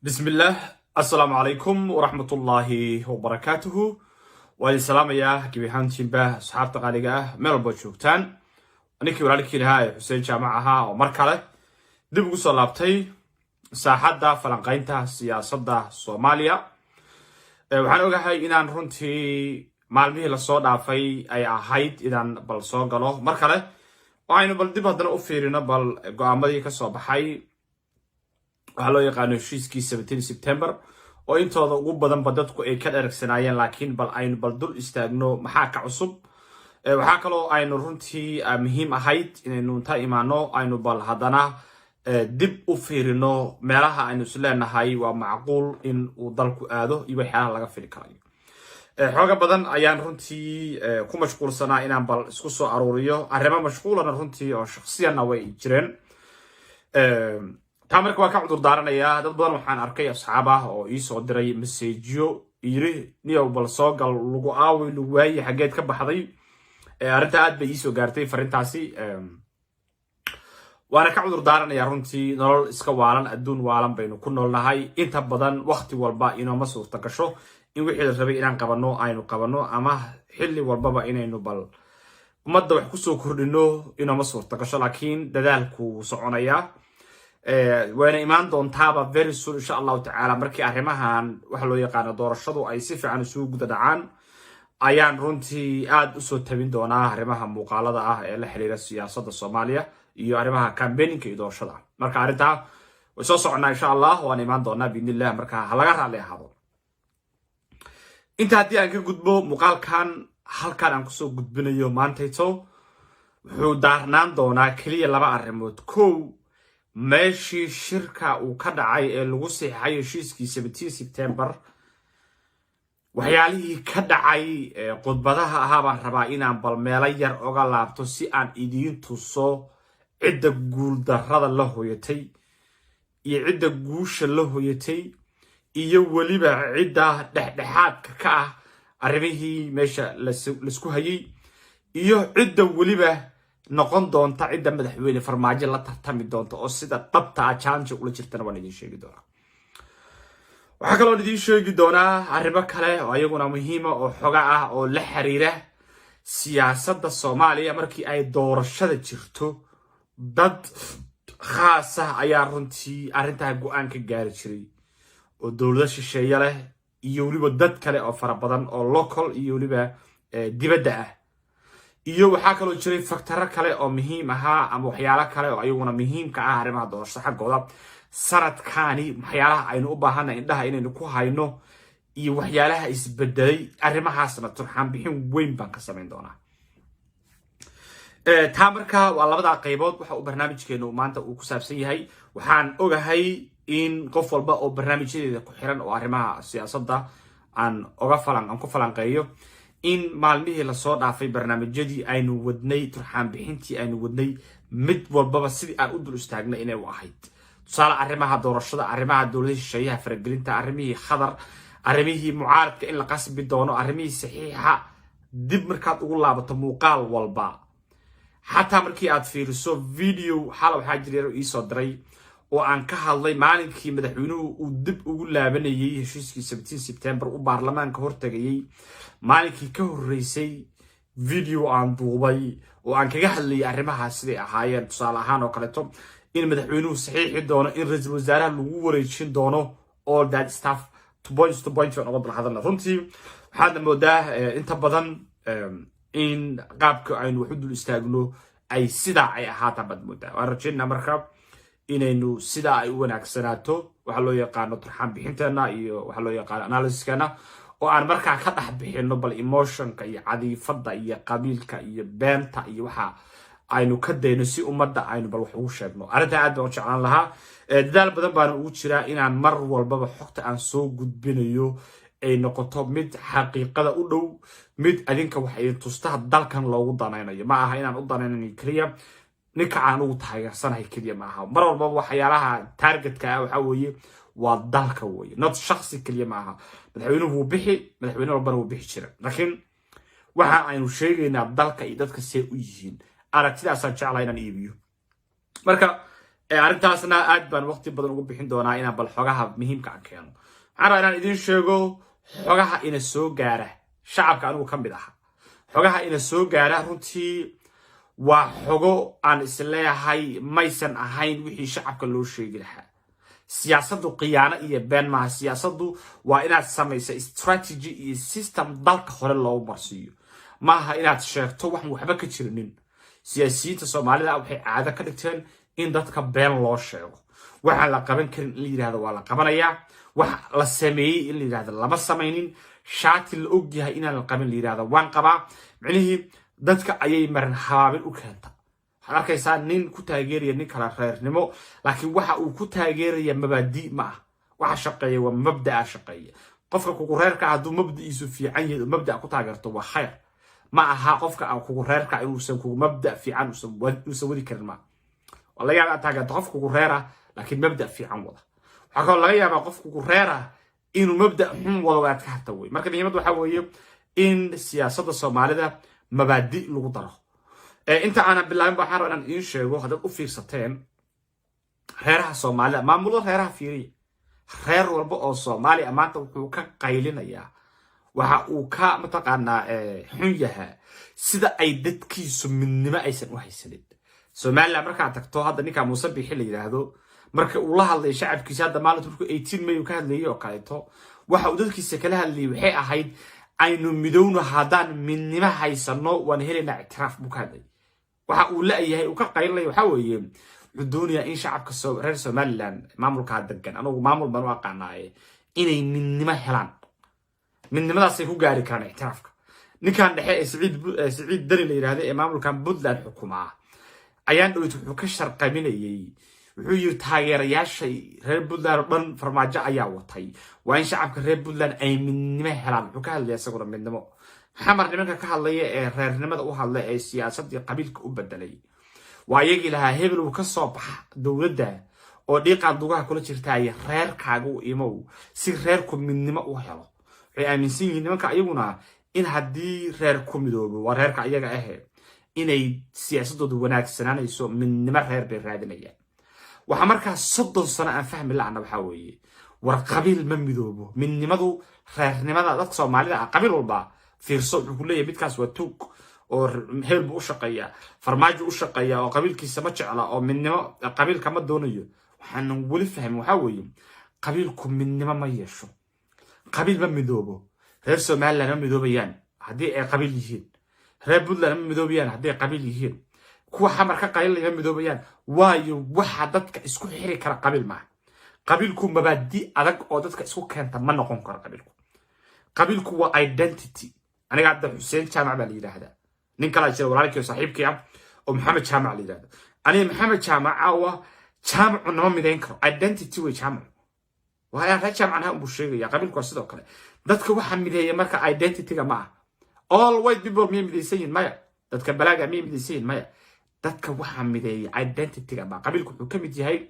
Bismillaah, assalaamu calaykum waraxmatullaahi wabarakaatuhu. Waa idin salaamayaa gebi ahaantiinba, asxaabta qaaliga ah, meel walbaad joogtaan. Ninkii walaalkiin ahaa ee Xuseen Jaamac ahaa oo mar kale dib ugu soo laabtay saaxadda falanqaynta siyaasadda Soomaaliya. Waxaan ogahay inaan runtii maalmihii lasoo dhaafay ay ahayd inaan bal soo galo mar kale oo aynu bal dib haddana u fiirino bal go-aamadii kasoo baxay waxaa loo yaqaano heshiiskii 17 September, oo intooda ugu badanba dadku ay ka dharagsanaayeen, laakiin bal aynu bal dul istaagno maxaa ka cusub. Waxaa kaloo aynu runtii muhiim ahayd inaynu inta imaano aynu bal haddana dib u fiirino meelaha aynu is leenahay waa macquul in uu dalku aado iyo waxyaalaha laga fili karayo. Xooga badan ayaan runtii ku mashquulsanaa inaan bal isku soo aruuriyo arrimo mashquulana runtii oo shaksiyanna way jireen. Taa marka waan ka cudur daaranayaa. Dad badan waxaan arkay asxaab ah oo iisoo diray messageyo, yiri: "Niyow, bal soo gal, lagu aawi, lagu waayi, xaggeed ka baxday?" Arrinta aad bay iisoo gaartay farintaasi, waana ka cudur daaranayaa runtii. Nolol iska waalan, adduun waalan baynu ku noolnahay. Inta badan wakti walba inooma suurta gasho in wixii la rabay inaan qabanno aynu qabanno, ama xilli walbaba inaynu bal ummadda wax kusoo kordhino inooma suurta gasho, laakiin dadaalku wuu soconayaa, wayna imaan doontaaba very soon, insha Allahu tacaala. Markii arrimahan waxa loo yaqaano doorashadu ay si fiican isugu guda dhacaan ayaan runtii aada usoo tabin doonaa arrimaha muuqaalada ah ee la xiriira siyaasadda Soomaaliya iyo arrimaha campaigninka iyo doorashada. Marka arrintaa way soo soconaa, insha Allah, waan imaan doonaa biidnillah. Marka ha laga raalli ahaado. Inta haddii aan ka gudbo, muuqaalkan halkan aan kusoo gudbinayo maantayto wuxuu daarnaan doonaa keliya laba arrimood. Kow, meeshii shirka uu ka dhacay ee lagu saxiixay heshiiskii 17 September, waxyaalihii ka dhacay, khudbadaha ahaa baan rabaa inaan bal meelo yar oga laabto si aan idiin tuso cidda guuldarrada la hoyatay iyo cidda guusha la hoyatay iyo weliba cidda dhexdhexaadka ka ah arrimihii meesha laisku hayay iyo cidda weliba noqon doonta cidda Madaxweyne Farmaajo la tartami doonta oo sida dhabta ah challenge ula jirtana waan idiin sheegi doonaa. Waxaa kaloo idiin sheegi doonaa arrimo kale oo ayaguna muhiima oo xoga ah oo la xiriira siyaasadda Soomaaliya. Markii ay doorashada jirto, dad khaas ah ayaa runtii arrintaa go-aan ka gaari jiray oo dowlado shisheeye leh iyo weliba dad kale oo fara badan oo local iyo weliba dibadda ah. Iyo waxaa kaloo jiray factoro kale oo muhiim ahaa ama waxyaalo kale oo ayaguna muhiimka ah arrimaha doorashada xaggooda. Sanadkani waxyaalaha aynu u baahanay indhaha inaynu ku hayno iyo waxyaalaha isbedelay, arrimahaasna turxaan bixin weyn baan ka samayn doonaa. Taa marka waa labadaa qaybood waxa uu barnaamijkeenu maanta uu ku saabsan yahay. Waxaan ogahay in qof walba oo barnaamijyadeeda ku xiran oo arrimaha siyaasadda aan oga falan aan ku falanqeeyo in maalmihii lasoo dhaafay barnaamijyadii aynu wadnay, turxaan bixintii aynu wadnay, mid walbaba sidii aan u dul istaagnay inay u ahayd. Tusaale, arrimaha doorashada, arrimaha dowladaha shisheeyaha faragelinta, arrimihii Khadar, arrimihii mucaaradka in la qasbi doono, arrimihii saxiixa, dib markaad ugu laabato muuqaal walba, xataa markii aad fiiriso video xala waxaa jira yar iisoo diray oo aan ka hadlay maalinkii madaxweynuhu uu dib ugu laabanayay heshiiskii 17 September uu baarlamaanka hortagayay, maalinkii ka horreysay video aan duubay oo aan kaga hadlayay arrimahaas siday ahaayeen. Tusaale ahaan oo kaleeto, in madaxweynuhu saxiixi doono, in ra-iisul wasaaraha lagu wareejin doono, all that stuff to point to point baan uga dul hadalna. Runtii waxaadna moodaa inta badan in qaabka aynu wax u dul istaagno ay sidaa ay ahaataan baad moodaa. Waan rajaynaa marka inaynu sidaa ay u wanaagsanaato waxa loo yaqaano turxaan bixinteena iyo waxa loo yaqaano analysiskeena, oo aan markaa ka dhex bixino bal emotionka iyo cadiifada iyo qabiilka iyo beenta iyo waxa Aynu ka dayno si ummadda aynu bal wax ugu sheegno. Arrintaa aad baan u jeclaan lahaa. Dadaal badan baana ugu jiraa inaan mar walbaba xogta aan soo gudbinayo ay noqoto mid xaqiiqada u dhow, mid adinka wax idin tustaha dalkan loogu danaynayo. Ma aha inaan u danaynayo keliya ninka aan ugu taageersanahay keliya, ma aha. Mar walbaba waxyaalaha targetka ah waxaa weeye waa dalka weeye, not shaksi keliya ma aha. Madaxweynuhu wuu bixi, madaxweyne walbana wuu bixi jira, laakiin waxa aynu sheegaynaa dalka iyo dadka see u yihiin. Aragtidaasaan jeclaa inaan iibiyo. Marka arrintaasna aad baan waqti badan ugu bixin doonaa inaan bal xogaha muhiimka aan keeno. Waxaan rabaa inaan idiin sheego xogaha ina soo gaara, shacabka anigu ka mid aha. Xogaha ina soo gaara runtii waa xogo aan isleeyahay maysan ahayn wixii shacabka loo sheegi lahaa. Siyaasaddu khiyaano iyo been maaha. Siyaasaddu waa inaad samaysa strategy iyo system dalka hore loogu marsiiyo, maaha inaad sheegto waxan waxba ka jirinin. Siyaasiyiinta Soomaalida waxay caado ka dhigteen in dadka been loo sheego, waxaan la qaban karin in la yidhahdo waa la qabanayaa, wax la sameeyey in la yidhahdo lama samaynin, shaati la og yahay inaan la qabin la yidhahdo waan qabaa. Micnihii dadka ayay marin habaabin u keenta. Waxaad arkaysaa nin ku taageeraya nin kala reernimo, laakiin waxa uu ku taageeraya mabaadi ma ah. Waxa shaqeeya waa mabdaa shaqeeya. Qofka kugu reerka hadduu mabda'iisu fiican yahay oo mabda ku taageerto, waa khayr. Ma aha qofka aan kugu reerka inuusan kugu mabda fiican uusan wadi karin. Ma waa laga yaabaa taageerto qof kugu reer ah laakiin mabda fiican wada. Waxaa kaloo laga yaabaa qof kugu reer ah inuu mabda xun wado, aad ka harta wey. Marka muhiimadda waxaa weeye in siyaasadda Soomaalida mabaadi lagu daro. Inta aanan bilaabin ba waxaan rabaa inaan idiin sheego, haddaad u fiirsateen reeraha Soomaalida, maamulada reeraha fiiriya, reer walba oo Soomaaliya maanta wuxuu ka qaylinayaa, waxa uu ka mataqaanaa xun yahaa sida ay dadkiisu midnimo aysan u haysanin. Somaliland markaad tagto, hadda ninka Muuse Bixi la yidhaahdo, marka uu la hadlay shacabkiisa hadda maalinta markuu 18 May uu ka hadlayay oo kaleeto, waxa uu dadkiisa kala hadlayay waxay ahayd: aynu midowno, haddaan midnimo haysano waan helaynaa ictiraaf, buu ka hadlayay. Waxa uu la-yahay uu ka qaylinaya waxaa weeye wuxuu doonayaa in shacabka reer Somaliland, maamulkaa degan, anugu maamul baan u aqaanaaye, inay midnimo helaan. Midnimadaasay ku gaari karaan ictiraafka. Ninkan dhexe ee Siciid Deni la yidhahda ee maamulkan Puntland xukumaa ayaan dhowt wuxuu ka sharqaminayey, wuxuu yiri taageerayaashay reer Puntland oo dhan Farmaajo ayaa watay, waa in shacabka reer Puntland ay midnimo helaan. Wuxuu ka hadlaya isaguna midnimo. Xamar nimanka ka hadlaya ee reernimada u hadla ee siyaasadii qabiilka u bedelay waa iyagii lahaa hebel uu ka soo baxa dowladda oo dhiiqaad lugaha kula jirtaaye, reerkaaga u imow si reerku midnimo u helo. Waxay aaminsan yihiin nimanka ayaguna in haddii reer ku midoobo, waa reerka ayaga ahe, inay siyaasadoodu wanaagsanaanayso. Midnimo reer bay raadinayaan. Waxaa markaa 30 sano aan fahmi la'ana waxaa weeye, war qabiil ma midoobo. Midnimadu reernimada dadka Soomaalida ah, qabiil walba fiirso, wuxuu ku leeyahay midkaas waa tuug oo hebel buu u shaqeeyaa, Farmaajo u shaqeeya oo qabiilkiisa ma jecla oo midnimo qabiilka ma doonayo. Waxaanan weli fahmin waxaa weeye qabiilku midnimo ma yeesho, qabiil ma midoobo. Reer Somaliland ma midoobayaan haddii ay qabiil yihiin, reer Puntland ma midoobayaan haddii ay qabiil yihiin, kuwa Xamar ka qaylinaya ma midoobayaan. Waayo, waxa dadka isku xiri kara qabiil maaha. Qabiilku mabaadi adag oo dadka isku keenta ma noqon karo. Qabiilku waa identity. Aniga hadda Xuseen Jaamac baa la yidhaahdaa. Nin kalaa jira, walaalkii oo saaxiibkii ah, oo Maxamed Jaamac la yidhahdo. Aniga Maxamed Jaamac caawa jaamacu nama midayn karo. Identity wey jaamacu, waa inaan reer jaamacan ahaan buu sheegaya. Qabiilku waa sidoo kale. Dadka waxa mideeya marka identityga ma ah. All white people miyay midaysan yihin? Maya. Dadka balaaga miyay midaysan yihin? Maya. Dadka waxaa mideeya identityga ma. Qabiilku wuxuu ka mid yahay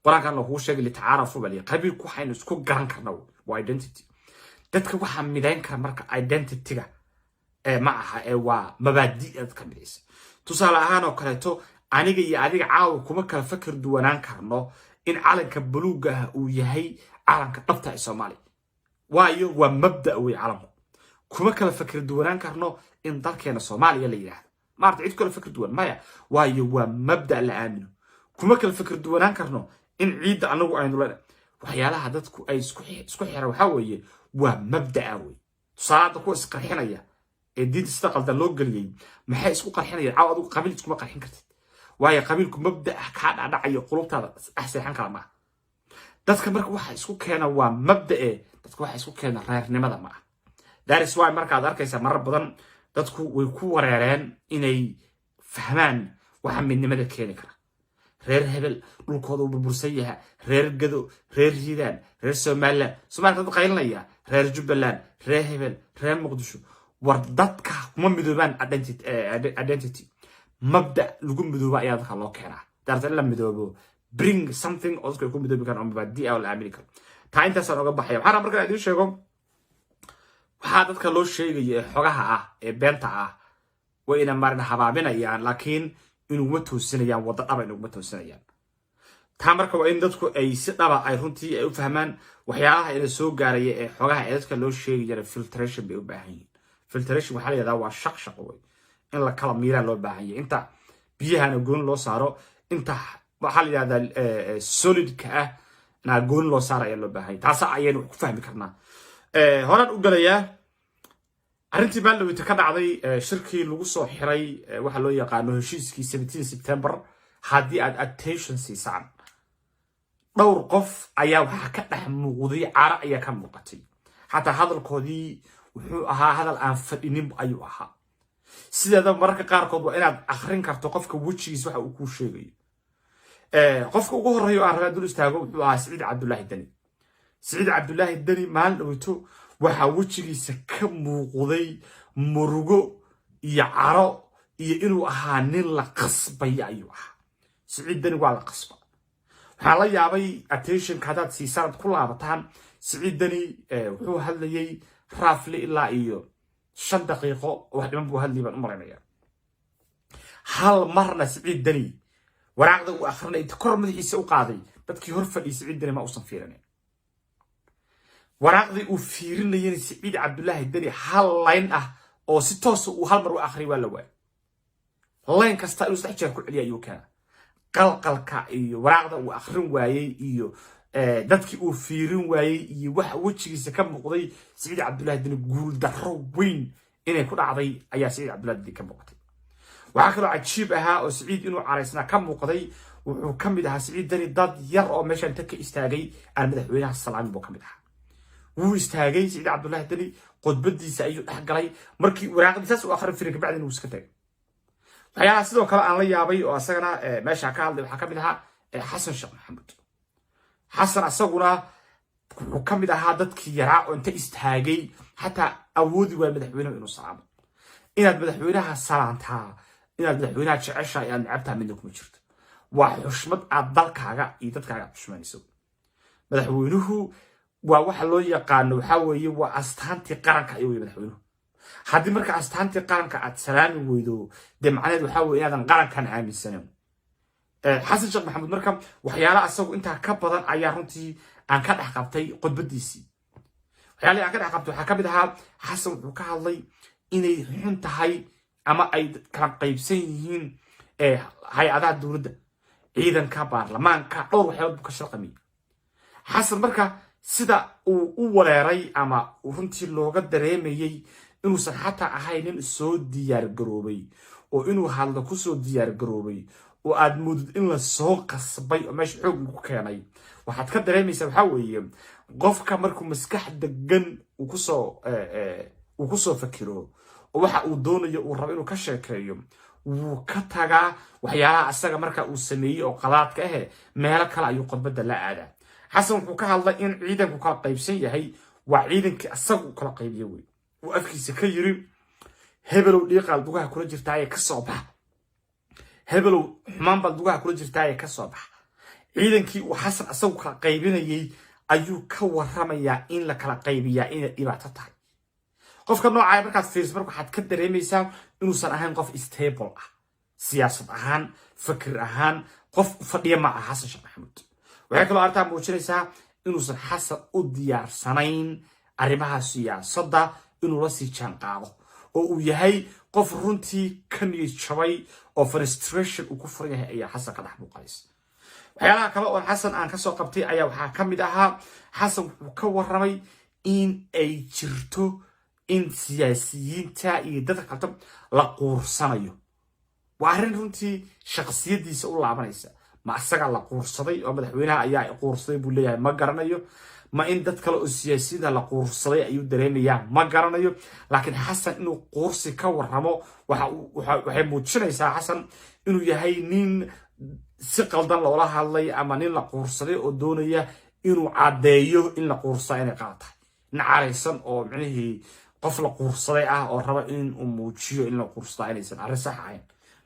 Qur-aankan lakugu sheegay litacaarafu baa liyi. Qabiilku waxaynu isku garan karna waa identity. Dadka waxaa midayn kara marka identityga ee ma aha ee waa mabaadi dadka midaysa. Tusaale ahaan oo kaleeto, aniga iyo adiga caawa kuma kala fakar duwanaan karno in calanka buluugga ah uu yahay calanka dhabta ee Soomaaliya, waayo waa mabda wey calanku. Kuma kala fakar duwanaan karno in dalkeena Soomaaliya la yidhaahdo maarta. Cid kala fakar duwan maya, waayo waa mabda la aamino. Kuma kala fakar duwanaan karno in ciidda anagu aynu lena. Waxyaalaha dadku ay isku xira waxaa weeye waa mabda'a wey. Tusaale, hadda kuwa isqarxinaya ee diinta sida qaldan loo geliyey maxay isku qarxinayaan caaw? Adigu qabiil iskuma qarxin kartid, waayo qabiilku mabda ah kaa dhacdhacayo qulubtaada dhex seexan kara maaha. Dadka marka waxa isku keena waa mabda'e, dadka waxa isku keena reernimada ma ah. That is why markaad arkaysa marar badan dadku way ku wareereen inay fahmaan waxa midnimada keeni kara. Reer hebel dhulkooda uu burbursan yaha, reer Gado, reer Hiiraan, reer Somaliland, Somalia dad qaylinaya, reer Jubbaland, reer hebel, reer Muqdisho. War dadka kuma midoobaan identity. Mabda lagu midooba ayaa dadka loo keenaa. Daarta in la midoobo, bring something oo dadku ay ku midoobi karaan oo mabaadi ah oo la aamini karo. Taa intaasaan oga baxaya. Waxaan markaan idiin sheego, waxaa dadka loo sheegaya ee xogaha ah ee beenta ah way ina marin habaabinayaan, laakiin inuguma toosinayaan waddo dhaba, inuguma toosinayaan. Taa marka waa in dadku ay si dhaba ay runtii ay u fahmaan waxyaalaha ina soo gaaraya ee xogaha ee dadka loo sheegayana. Filtration bay u baahan yihiin. Filtration waxaa la yidhahdaa waa shaq shaqo wey, in la kala miiraa loo baahan yahay, inta biyahana gooni loo saaro, inta waxaa la yidhahdaa solidka ah na gooni loo saaro ayaa loo baahan yahay. Taasa ayaynu wax ku fahmi karnaa. Horaan u galayaa arrintii maaldhaweyta ka dhacday, shirkii lagu soo xiray waxa loo yaqaano heshiiskii 17 September. Haddii aad attention siisaan, dhowr qof ayaa waxaa ka dhex muuqday caro ayaa ka muuqatay. Xataa hadalkoodii wuxuu ahaa hadal aan fadhinin ayuu ahaa. Sideedaba mararka qaarkood waa inaad akrin karto qofka wejigiisa waxa uu kuu sheegayo. Qofka ugu horreeya oo aan rabaa dul istaago wuxuu ahaa Siciid Cabdulaahi Deni. Siciid Cabdulaahi Deni maalin dhaweyto waxaa wejigiisa ka muuqday murugo iyo caro iyo inuu ahaa nin la qasbaya ayuu ahaa. Siciid Deni waa la qasba. Waxaan la yaabay, attentionka haddaad siisaan, ad ku laabataan, Siciid Deni wuxuu hadlayay roughly ilaa iyo 5 daqiiqo wax dhiman buu hadlayay baan u malaynaya. Hal marna Siciid Deni waraaqda uu akrinay inta kor madaxiisa u qaaday dadkii hor fadhiyay Siciid Deni ma uusan fiirinin. Waraaqdii uu fiirinayana Siciid Cabdulaahi Deni hal line ah oo si toosa uu hal mar u akhriyay waa la waayay. Line kasta inuu 3 jeer ku celiya ayuu keena. Qalqalka iyo waraaqda uu akrin waayey iyo dadkii uu fiirin waayey iyo waxa wejigiisa ka muuqday, Siciid Cabdulaahi Deni guuldarro weyn inay ku dhacday ayaa Siciid Cabdullahi Deni ka muuqatay. Waxaa kaloo cajiib ahaa oo Siciid inuu caraysnaa ka muuqday, wuxuu ka mid ahaa Siciid Deni dad yar oo meesha inta ka istaagay aan madaxweynaha salaamin buu ka mid ahaa. Wuu istaagay Siciid Cabdullahi Deni, khudbadiisa ayuu dhex galay. Markii waraaqdii saas u akhrin firay, kabacdina wuu iska tagay. Waxyaalaha sidoo kale aan la yaabay oo asagana meesha ka hadlay waxaa ka mid ahaa Xasan Sheekh Maxamuud. Xasan asaguna wuxuu ka mid ahaa dadkii yaraa oo inta istaagay xataa awoodi waaya madaxweynuhu inuu salaamo. Inaad madaxweynaha salaantaa, inaad madaxweynaha jeceshaha, inaad necabtaha, midna kuma jirto. Waa xushmad aad dalkaaga iyo dadkaaga aad xushmanayso. Madaxweynuhu waa waxa loo yaqaano, waxaa weeye waa astaantii qaranka ayuu wey madaxweynuhu. Haddii marka astaantii qaranka aad salaami weydo, dee macnaheed waxaa weye inaadan qarankan aaminsanin. Xasan Sheekh Maxamuud marka waxyaala asagu intaa ka badan ayaa runtii aan ka dhex qabtay khudbadiisii. Waxyaalihii aan ka dhex qabtay waxaa ka mid ahaa, Xasan wuxuu ka hadlay inay xun tahay ama ay kala qaybsan yihiin hay-adaha dowladda, ciidanka, baarlamaanka. Dhowr waxyaalood buu ka sharqamiyey Xasan. Marka sida uu u wareeray ama runtii looga dareemayey inuusan xataa ahayn nin soo diyaar garoobay oo inuu hadlo kusoo diyaar garoobay, oo aad moodid in la soo qasbay oo meesha xoog lagu keenay, waxaad ka dareemaysaa waxaa weeye qofka markuu maskax degan uu kusoo fakiro oo waxa uu doonayo uu rabo inuu ka sheekeeyo, wuu ka tagaa waxyaalaha asaga marka uu sameeyey oo qalaadka ahe, meelo kale ayuu khudbadda la aadaa. Xasan wuxuu ka hadlay in ciidanku kala qaybsan yahay. Waa ciidankii asaga uu kala qaybiye wey, uu afkiisa ka yiri: "Hebelow, dhiiqaal dugaha kula jirtaaye, ka soo bax. Hebelow, xumaan baad lugaha kula jirtaaye, ka soo bax." Ciidankii uu Xasan asagu kala qaybinayey ayuu ka warramayaa in la kala qaybiyaa inay dhibaato tahay. Qofka noocaa markaad fiiriso marka waxaad ka dareemaysaa inuusan ahayn qof stable ah, siyaasad ahaan, fakir ahaan qof fadhiya ma aha Xasan Sheekh Maxamuud. Waxay kaloo arrintaa muujinaysaa inuusan Xasan u diyaarsanayn arrimaha siyaasadda inuu la sii jaan qaado, oo uu yahay qof runtii ka niyad jabay oo frustration uu ku furan yahay ayaa Xasan ka dhex muuqanaysa. Waxyaalaha kale oo Xasan aan kasoo qabtay ayaa waxaa ka mid ahaa, Xasan wuxuu ka warramay in ay jirto in siyaasiyiinta iyo dadka kalto la quursanayo. Waa arrin runtii shakhsiyadiisa u laabanaysa. Ma asagaa la quursaday oo madaxweynaha ayaa quursaday buu leeyahay? Ma garanayo. Ma in dad kale oo siyaasiyada la quursaday ayuu dareemayaa? Ma garanayo. Laakiin Xasan inuu quursi ka warramo waxay muujinaysaa Xasan inuu yahay nin si qaldan loola hadlay ama nin la quursaday oo doonaya inuu caddeeyo in la quursaa inay qalad tahay, nin caraysan oo micnihii qof la quursaday ah oo raba in uu muujiyo in la quursadaa inaysan arrin sax ahayn.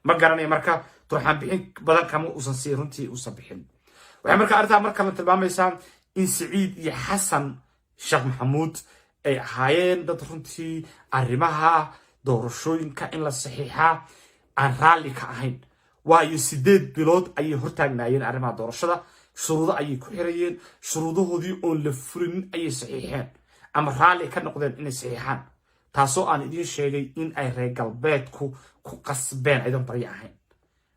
Ma garanayo. Marka turxaan bixin badan kama uusan sii runtii uusan bixin. Waxay marka arrintaa mar kale tilmaamaysaa in Siciid iyo Xasan Sheekh Maxamuud ay ahaayeen dad runtii arrimaha doorashooyinka in la saxiixaa aan raalli ka ahayn, waayo 8 bilood ayay hortaagnaayeen arrimaha doorashada. Shuruudo ayay ku xirayeen. Shuruudahoodii oon la fulinin ayay saxiixeen ama raalli ka noqdeen inay saxiixaan, taasoo aan idiin sheegay in ay reer galbeedku ku qasbeen aydoon baryo ahayn.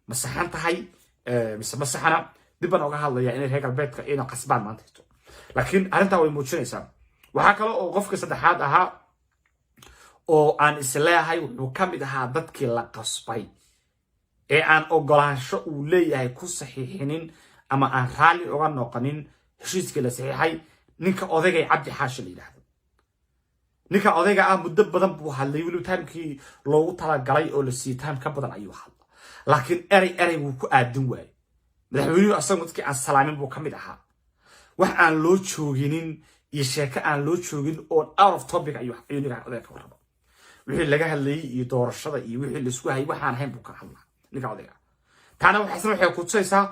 Ma saxan tahay mise ma saxana? Dib baan oga hadlaya inay reer galbeedka ina qasbaan maanta hito, laakiin arrintaa way muujinaysaa. Waxaa kale oo qofka saddexaad ahaa oo aan isleeyahay wuxuu ka mid ahaa dadkii la qasbay ee aan ogolaansho uu leeyahay ku saxiixinin ama aan raalli uga noqonin heshiiskii la saxiixay, ninka odaygay Cabdi Xaashi la yidhaahdo. Ninka odayga ah muddo badan buu hadlay. Weliba timekii loogu talagalay oo la siiyey time ka badan ayuu hadla, laakiin erey erey wuu ku aadin waayey. Madaxweynuhu asagu dadkii aan salaamin buu ka mid ahaa. Wax aan loo jooginin iyo sheeko aan loo joogin oo out of topic ayuu ninka odayga ka warrama. Wixii laga hadlayey iyo doorashada iyo wixii laisku hayay waxaan ahayn buu ka hadlaa ninka odayga. Taana waxaasna waxay kutusaysaa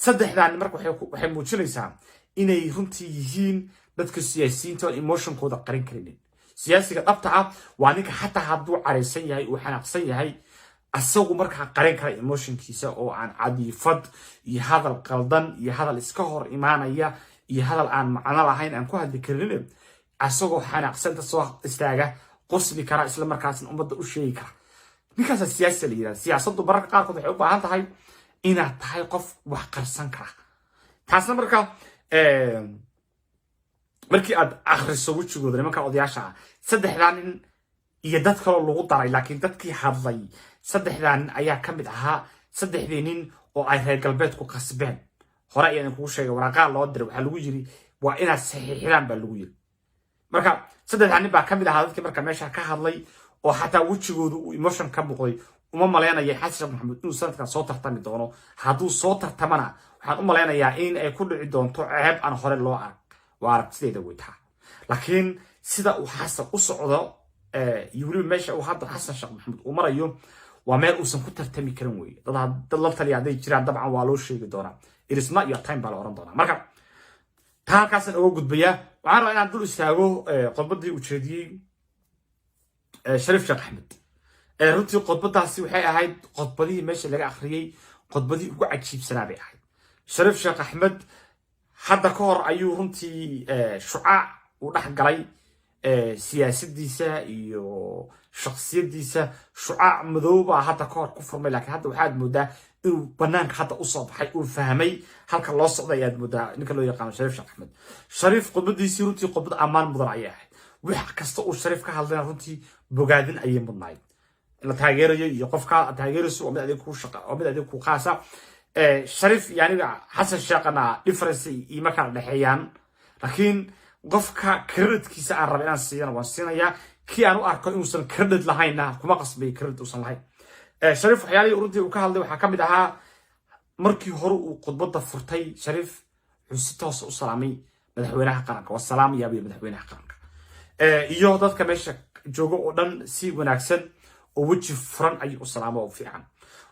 saddexdan. Marka waxay muujinaysaa inay runtii yihiin dadka siyaasiyiinta oon emotionkooda qarin karinin. Siyaasiga dhabta ah waa ninka xataa hadduu caraysan yahay, uu xanaaqsan yahay, asagu markaa qarin kara emotionkiisa oo aan cadiifad iyo hadal qaldan iyo hadal iska hor imaanaya iyo hadal aan macno lahayn aan ku hadli karinin. Asagoo xanaaqsan dad soo istaaga, qosli kara, isla markaasna ummadda u sheegi kara, ninkaasa siyaasi la yidhahda. Siyaasaddu mararka qaarkood waxay u baahan tahay inaad tahay qof wax qarsan kara. Taasna marka markii aad akhriso wejigooda nimanka odayaasha ah, saddexdaa nin iyo dad kaloo lagu daray, laakiin dadkii hadlay saddexdaa nin ayaa ka mid ahaa, saddexdii nin oo ay reer galbeedku qasbeen. Hore ayaan kugu sheegay, waraaqaa loo diray, waxaa lagu yiri waa inaad saxiixdaan baa lagu yiri. Marka saddexdaa nin baa ka mid ahaa dadkii marka meesha ka hadlay oo xataa wejigoodu uu emotion ka muuqday. Uma malaynaya Xasan Sheekh Maxamuud inuu sanadkan soo tartami doono. Hadduu soo tartamana, waxaan u malaynayaa in ay ku dhici doonto ceeb aan hore loo arag. Waa aragtideeda weytaa. Laakiin sida uu Xasan u socdo iyo weliba meesha uu hadda Xasan Sheekh Maxamuud uu marayo, waa meel uusan ku tartami karin weye. Dad la taliya hadday jiraan, dabcan waa loo sheegi doonaa. "It is not your time" baa la oran doonaa. Marka taa halkaasaan uga gudbayaa. Waxaan rabaa inaan dul istaago khudbaddii uu jeediyey Shariif Sheekh Axmed. Runtii khudbadaasi waxay ahayd khudbadihii meesha laga akhriyey khudbadihii ugu cajiibsanaa bay ahayd. Shariif Sheekh Axmed hadda ka hor ayuu runtii shucaac uu dhex galay siyaasadiisa iyo shaksiyadiisa. Shucaac madow baa hadda ka hor ku furmay, laakiin hadda waxaad moodaa inuu banaanka hadda usoo baxay, uu fahmay halka loo socday ayaad moodaa ninka loo yaqaano Shariif Sheekh Axmed. Shariif khudbadiisii runtii khudbad ammaan mudan ayay ahayd. Wax kasta uu Shariif ka hadlayna runtii bogaadin ayay mudnayd. In la taageerayo iyo qofka taageerayso waa mid adig ku shaqa, waa mid adig ku qaasa. Shariif iyo aniga Xasan Sheekhana difference ima kala dhexeeyaan, laakiin qofka creditkiisa aan raba inaan siiyana waan siinayaa. Kii aan u arko inuusan credit lahaynna, kuma qasbay credit uusan lahayn. Shariif waxyaalihii runtii uu ka hadlay waxaa ka mid ahaa, markii hore uu khudbadda furtay, Shariif wuxuu si toosa u salaamay madaxweynaha qaranka. Waa salaamayaa buyo madaxweynaha qaranka iyo dadka meesha jooga oo dhan. Si wanaagsan oo weji furan ayuu u salaamo oo fiican.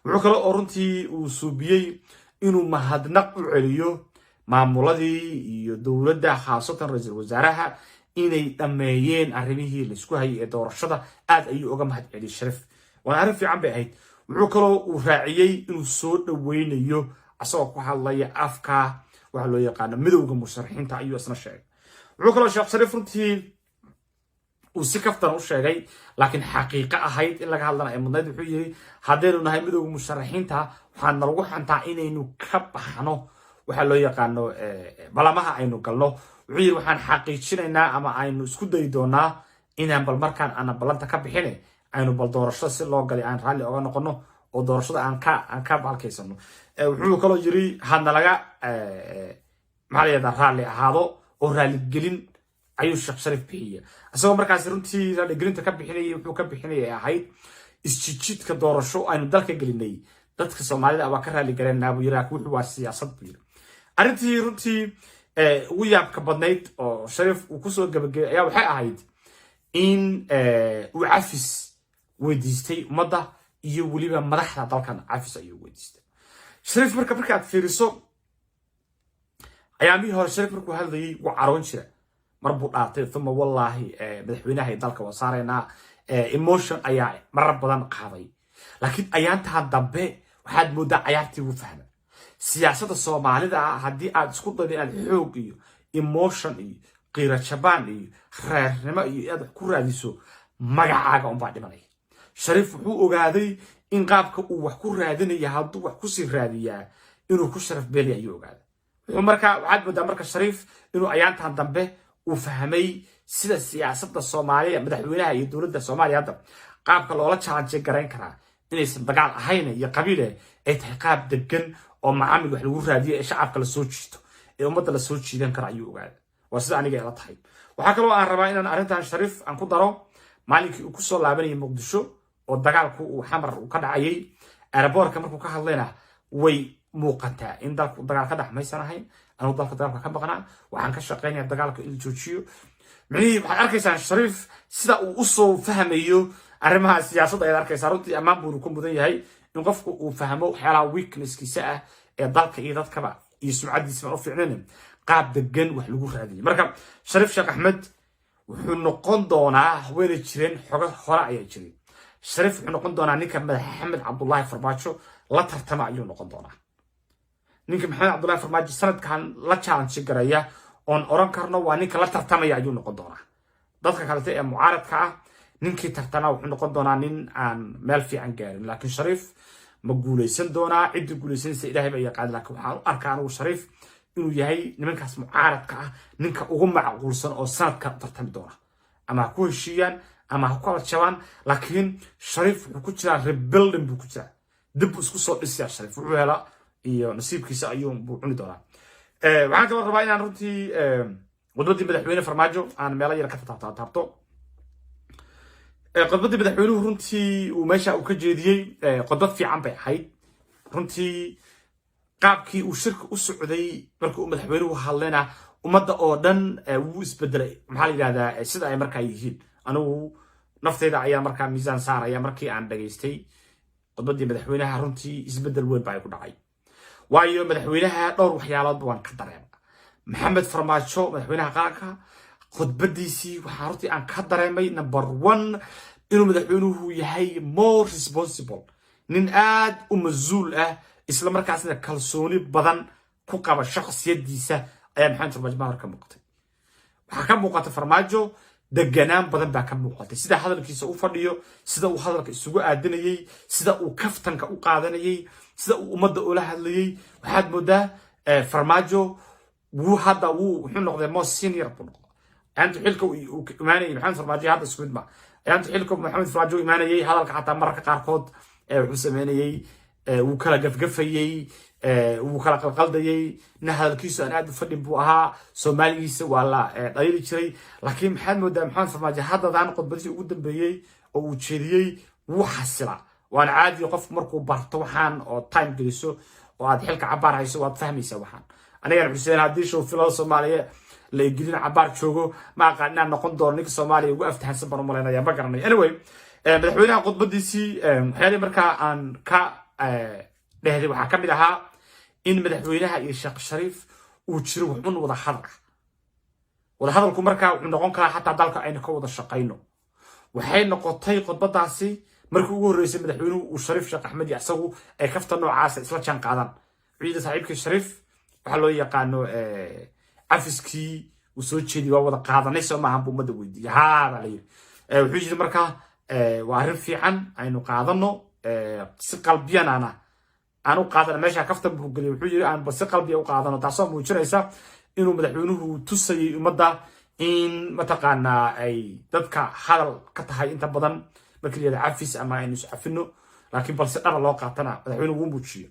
Wuxuu kale oo runtii uu suubiyey inuu mahadnaq u celiyo maamuladii iyo dowladda, khaasatan ra-iisul wasaaraha, inay dhammeeyeen arrimihii laisku hayay ee doorashada. Aad ayuu uga mahad celiyey Shariif, waana arrin fiican bay ahayd. Wuxuu kaloo uu raaciyey inuu soo dhoweynayo, asagoo ku hadlaya afka waxa loo yaqaano midowda musharaxiinta, ayuu isna sheegay. Wuxuu kaloo Sheekh Shariif runtii uu si kaftan u sheegay, laakiin xaqiiqo ahayd in laga hadlana ay mudnayd, wuxuu yiri: "Haddaynu nahay midowda musharaxiinta, waxaa nalagu xantaa inaynu ka baxno waxaa loo yaqaano balamaha aynu galno." Wuxuu yiri: "Waxaan xaqiijinaynaa ama aynu isku dayi doonaa inaan bal markaan aanan ballanta ka bixine, aynu bal doorashada si loo galay aan raalli oga noqono oo doorashada aan ka balkaysano." Wuxuu kaloo yiri hadna laga maxaa la yihahdaa raalli ahaado oo oo raaligelin ayuu Sheekh Shariif bixiyey, isagoo markaasi runtii raaligelinta ka bixinayay wuxuu ka bixinayay ahayd isjijiidka doorasho aynu dalka gelinay. Dadka Soomaalida waa ka raaligalenaa buu yiri, laakiin wuxuu waa siyaasad buu yiri. Arrintii runtii ugu yaabka badnayd oo Shariif uu kusoo gabagabay ayaa waxay ahayd in uu cafis weydiistay ummadda iyo weliba madaxda dalkan. Cafis ayuu weydiistay Shariif. Marka markaad fiiriso ayaamihii hore, Shariif markuu hadlayay wuu caroon jira. Mar buu dhaartay, uma wallaahi madaxweynaha dalka waa saaraynaa. Emotion ayaa marar badan qaaday, laakiin ayaantan dambe waxaad moodaa cayaartii wuu fahma. Siyaasadda Soomaalida ah haddii aad isku daydo inaad xoog iyo emotion iyo qiiro jabaan iyo reernimo iyo inaad wax ku raadiso, magacaaga unbaa dhimanaya. Shariif wuxuu ogaaday in qaabka uu wax ku raadinaya hadduu wax kusii raadiyaa inuu ku sharaf beelaya ayuu ogaaday. Wuxuu markaa waxaad moodaa marka Shariif inuu ayaantan dambe uu fahmay sida siyaasadda Soomaaliya, madaxweynaha iyo dowladda Soomaaliya hadda qaabka loola challenge garayn karaa inaysan dagaal ahayn iyo qabiile, ay tahay qaab degan oo macaamil wax lagu raadiyo ee shacabka lasoo jiito ee ummadda lasoo jiidan kara ayuu ogaaday. Waa sida aniga ila tahay. Waxaa kaloo aan rabaa inaan arrintan Shariif aan ku daro: maalinkii uu kusoo laabanayay Muqdisho oo dagaalku uu Xamar uu ka dhacayay, airportka markuu ka hadlayna way muuqataa in dalku dagaal ka dhex maysan ahayn. Anuu dalka dagaalka ka maqnaa, waxaan ka shaqaynaya dagaalka in la joojiyo. Micnihii waxaad arkaysaa Shariif sida uu usoo fahmayo arrimaha siyaasadda ayaad arkaysaa. Runtii ammaan buunu ku mudan yahay in qofku uu fahmo waxyaalaha weaknesskiisa ah ee dalka iyo dadkaba iyo sumcaddiisa baan u fiicnayn, qaab degan wax lagu raadiyay. Marka Shariif Sheekh Axmed wuxuu noqon doonaa, wayna jireen xogo hore ayaa jiray, Shariif wuxuu noqon doonaa ninka Maxamed Cabdullaahi Farmaajo la tartama ayuu noqon doonaa. Ninka Maxamed Cabdullahi Farmaajo sanadkan la challenge garaya oon oran karno waa ninka la tartamaya ayuu noqon doonaa. Dadka kalete ee mucaaradka ah ninkii tartama wuxuu noqon doonaa nin aan meel fiican gaarin. Laakiin Shariif ma guuleysan doonaa? Ciddii guuleysanaysa Ilaahay baa yaqaan, laakiin waxaan u arkaa anigu Shariif inuu yahay nimankaas mucaaradka ah ninka ugu macquulsan oo sanadkan u tartami doona. Ama ha ku heshiiyaan ama ha ku kala jabaan, laakiin Shariif wuxuu ku jiraa rebuilding buu ku jiraa, dib buu isku soo dhisayaa. Shariif wuxuu helaa iyo nasiibkiisa ayuu buu cuni doonaa. Waxaan kaloo rabaa inaan runtii khudbaddii madaxweyne Farmaajo aan meelo yar ka taabto. Khudbaddii madaxweynuhu runtii uu meesha uu ka jeediyey khudbad fiican bay ahayd. Runtii qaabkii uu shirka u socday markii uu madaxweynuhu hadlayna ummadda oo dhan wuu isbedelay. Maxaa la yidhahdaa, sida ay markaa yihiin, anigu nafteyda ayaa markaa miisaan saaraya. Markii aan dhageystay khudbaddii madaxweynaha, runtii isbedel weyn baa ku dhacay, waayo madaxweynaha dhowr waxyaaloodba waan ka dareema. Maxamed Farmaajo, madaxweynaha qaranka, khudbadiisii waxaa runtii aan ka dareemay, number one, inuu madaxweynuhu yahay more responsible, nin aad u mas-uul ah, isla markaasna kalsooni badan ku qaba shakhsiyadiisa ayaa Maxamed Farmaajo mahor ka muuqatay. Waxaa ka muuqata Farmaajo deganaan badan baa ka muuqatay, sida hadalkiisa u fadhiyo, sida uu hadalka isugu aadinayey, sida uu kaftanka u qaadanayey, sida uu ummadda ula hadlayey. Waxaad moodaa Farmaajo wuu hadda wuu wuxuu noqday more senior buu noqday. Ayaantu xilka uu imaanayay Maxamed Farmaajo hadda isku mid ma. Ayaantu xilka Maxamed Farmaajo imaanayay, hadalka xataa mararka qaarkood wuxuu sameynayey wuu kala gafgafayey, wuu kala qalqaldayey. Nin hadalkiisu aan aad u fadhin buu ahaa, Soomaaligiisa waa la dhaliili jiray. Laakiin maxaad moodaa Maxamed Farmaajo haddadan khudbadihii ugu dambeeyey oo uu jeediyey wuu xasila. Waana caadi, qofku markuu barto waxaan oo time geliso oo aad xilka cabaar hayso, waad fahmaysaa waxaan. Anigan Xuseen, haddii showfilada Soomaaliya la egelin cabaar joogo, ma aqaan inaan noqon doono ninka Soomaaliya ugu aftahansan baan u malaynaya, ma garanayo. Anyway, madaxweynaha khudbadiisii waxyaalihii markaa aan ka dhehday waxaa ka mid ahaa in madaxweynaha iyo Sheekh Shariif uu jiro wuxun wada hadal ah. Wada hadalku markaa wuxuu noqon karaa xataa dalka aynu ka wada shaqayno. Waxay noqotay khudbadaasi markii ugu horreysay madaxweynuhu uu Shariif Sheekh Axmed iyo isagu ay kafta noocaasa isla jaan qaadaan. Ciida saaxiibkii Shariif waxaa loo yaqaano cafiskii uu soo jeediyay waa wada qaadanay soo maahan buu ummadda weydiiyey. Haa baa la yidhi. Wuxuu yidhi markaa waa arrin fiican, aynu qaadano si qalbiyanana aan u qaadano. Meesha kaftan buu geliyay, wuxuu yidhi aan si qalbiya u qaadano, taasoo muujinaysa inuu madaxweynuhu tusayay ummadda in mataqaanaa ay dadka hadal ka tahay inta badan markii la yidhahdo cafis ama aynu is cafino, laakiin balse dhaba loo qaatana madaxweynuhu wuu muujiyo.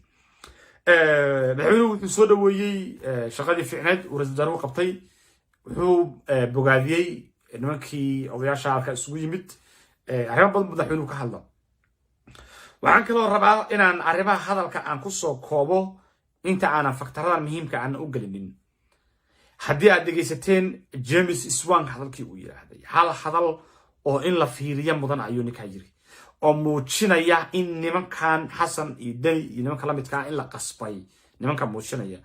Madaxweynuhu wuxuu soo dhaweeyey shaqadii fiicneed uu ra-isul wasaaruhu qabtay. Wuxuu bogaadiyey nimankii odayaasha halka isugu yimid. Arrimo badan madaxweynuhu ka hadlo. Waxaan kaloo rabaa inaan arrimaha hadalka aan kusoo koobo inta aanan factor-adan muhiimka aanan u gelinin. Haddii aad dhegaysateen James Swan hadalkii uu yidhaahday, hal hadal oo in la fiiriyo mudan ayuu ninkaa yiri, oo muujinaya in nimankan Xasan iyo Deni iyo nimanka lamidkaa in la qasbay. Nimanka muujinaya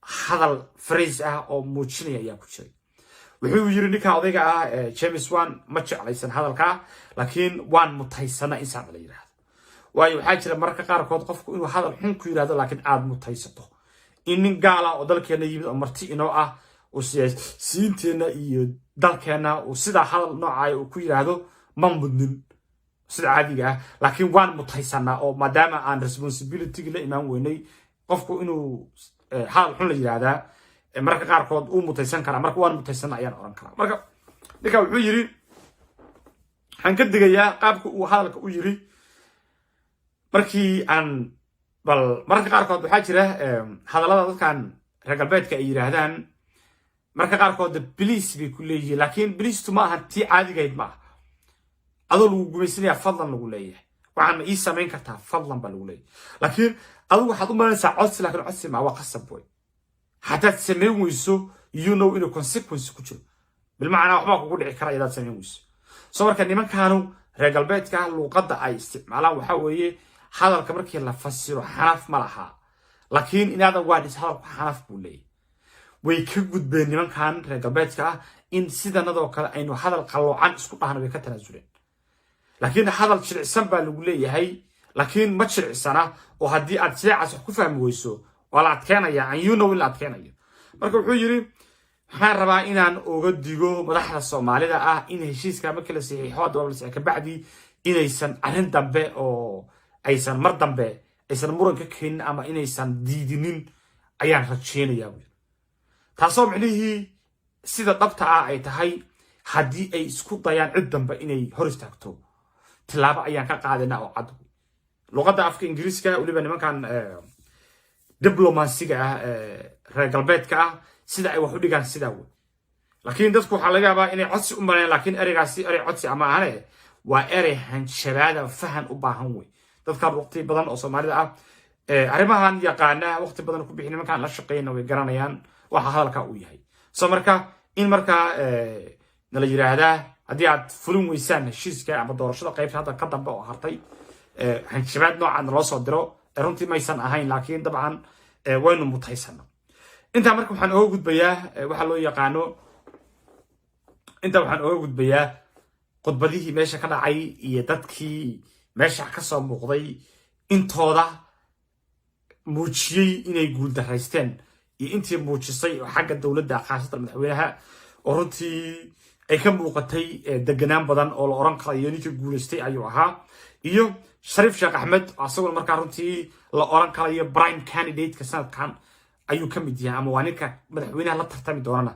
hadal phrase ah oo muujinaya ayaa ku jiray. Wuxuu yiri ninka odayga ah, James Swan, ma jeclaysan hadalkaa, laakiin waan mutaysana in saa la yidhaahdo, waayo waxaa jira mararka qaarkood qofku inuu hadal xun ku yidhahdo, laakiin aad mutaysato. In nin gaala oo dalkeenna yimid oo marti inoo ah oo siyaasiyiinteenna iyo dalkeenna uu sidaa hadal noocaya uu ku yidhaahdo, ma mudnin sida caadiga ah, laakiin waan mutaysanaa oo maadaama aan responsibility la imaan weynay, qofku inuu hadal xun la yidhaahdaa mararka qaarkood uu mutaysan karaa. Marka waan mutaysana ayaan oran karaa. Marka ninka wuxuu yiri, waxaan ka digayaa qaabka uu hadalka u yiri. Markii aan bal mararka qaarkood waxaa jira hadallada dadkan reer galbeedka ay yidhaahdaan, mararka qaarkood "please" bay ku leeyihiin, laakiin please-tu ma aha tii caadigayd. Ma aha adoo lagu gumaysanaya "fadlan" lagu leeyahay, "Waxaan ma ii samayn kartaa fadlan?" baa lagu leeyahay, laakiin adigu waxaad u malanaysaa codsi, laakiin codsi maa, waa qasab wey. Haddaad samayn weyso, you know inuu consequence ku jiro, bilmacnaa waxbaa kugu dhici kara iyadaad samayn weyso. So marka nimankaanu reer galbeedka luuqadda ay isticmaalaan waxaa weeye, hadalka markii la fasiro xanaf ma laha, laakiin inaadan waadhis hadalku xanaf buu leeyahay. Way ka gudbeen nimankan reer galbeedka ah in sidanadoo kale aynu hadal qalloocan isku dhahno, way ka tanaasuleen, laakiin hadal jilicsan baa lagu leeyahay, laakiin ma jilicsana oo haddii aad jileecaas wax ku fahmi weyso, waa la adkeenaya, and you know in la adkeenayo. Marka wuxuu yidhi, waxaan rabaa inaan oga digo madaxda Soomaalida ah in heshiiska markii la saxiixo, hadda waa la saxiixo, kabacdi inaysan arrin dambe oo aysan mar dambe aysan muran ka keenin ama inaysan diidinin ayaan rajeynayaa, buu yidhi. Taasoo micnihii sida dhabta ah ay tahay, haddii ay isku dayaan cid dambe inay hor istaagto, tilaabo ayaan ka qaadina oo cad. Luqadda afka Ingiriiska, weliba nimankan diblomaasiga ah, reer galbeedka ah, sida ay wax u dhigaan sidaa wey. Laakiin dadku waxaa laga yaabaa inay codsi u maleen, laakiin ereygaasi erey codsi ama ahane, waa erey hanjabaada fahan u baahan wey. Dadkan waqti badan oo Soomaalida ah arrimahan yaqaana, waqti badan ku bixi nimankan la shaqeyna, way garanayaan waxa hadalka uu yahay. So marka in markaa nala yiraahdaa, haddii aad fulin weysaan heshiiska ama doorashada qaybta hadda ka dambe oo hartay, hanjabaad noocan loo soo diro, runtii maysan ahayn, laakiin dabcan waynu mutaysana. Intaa marka waxaan oga gudbayaa waxa loo yaqaano, intaa waxaan oga gudbayaa khudbadihii meesha ka dhacay iyo dadkii meesha ka soo muuqday, intooda muujiyey inay guuldaraysteen iyo intii muujisay oo xagga dowladda, khaasatan madaxweynaha, oo runtii ay ka muuqatay deganaan badan oo la oran karayo ninkii guulaystay ayuu ahaa, iyo Shariif Sheekh Axmed, asaguna markaa runtii la oran karayo prime candidate-ka sanadkan ayuu ka mid yahay ama waa ninka madaxweynaha la tartami doonana,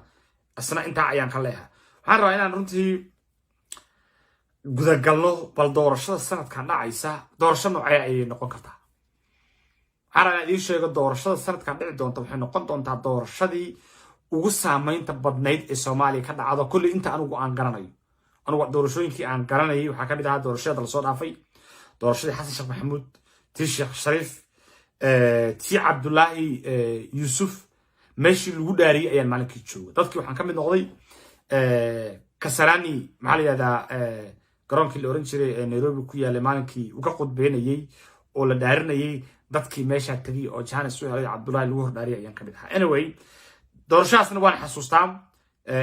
isna intaa ayaan ka leeyahay. Waxaan rabaa inaan runtii gudagalno bal doorashada sanadkan dhacaysa doorasho noocee ayay noqon kartaa. Waxaan rabaa inaan idiin sheego, doorashada sanadkan dhici doonta waxay noqon doontaa doorashadii ugu saameynta badnayd ee Soomaaliya ka dhacdo kolley inta anigu aan garanayo. Anigu doorashooyinkii aan garanayay waxaa ka mid ahaa doorashada lasoo dhaafay, doorashadii Xasan Sheekh Maxamuud, tii Sheekh Shariif, tii Cabdulaahi Yuusuf. Meeshii lagu dhaariyey ayaan maalinkii jooga. Dadkii waxaan ka mid noqday Kasarani, maxaa la yihahdaa, garoonkii la oran jiray ee Nairobi ku yaalay, maalinkii uu ka khudbeynayey oo la dhaarinayay, dadkii meeshaa tegay oo chance u helay Cabdullahi lagu hordhaariyay ayaan ka mid ahaa. Anyway, doorashadaasna waan xasuustaa,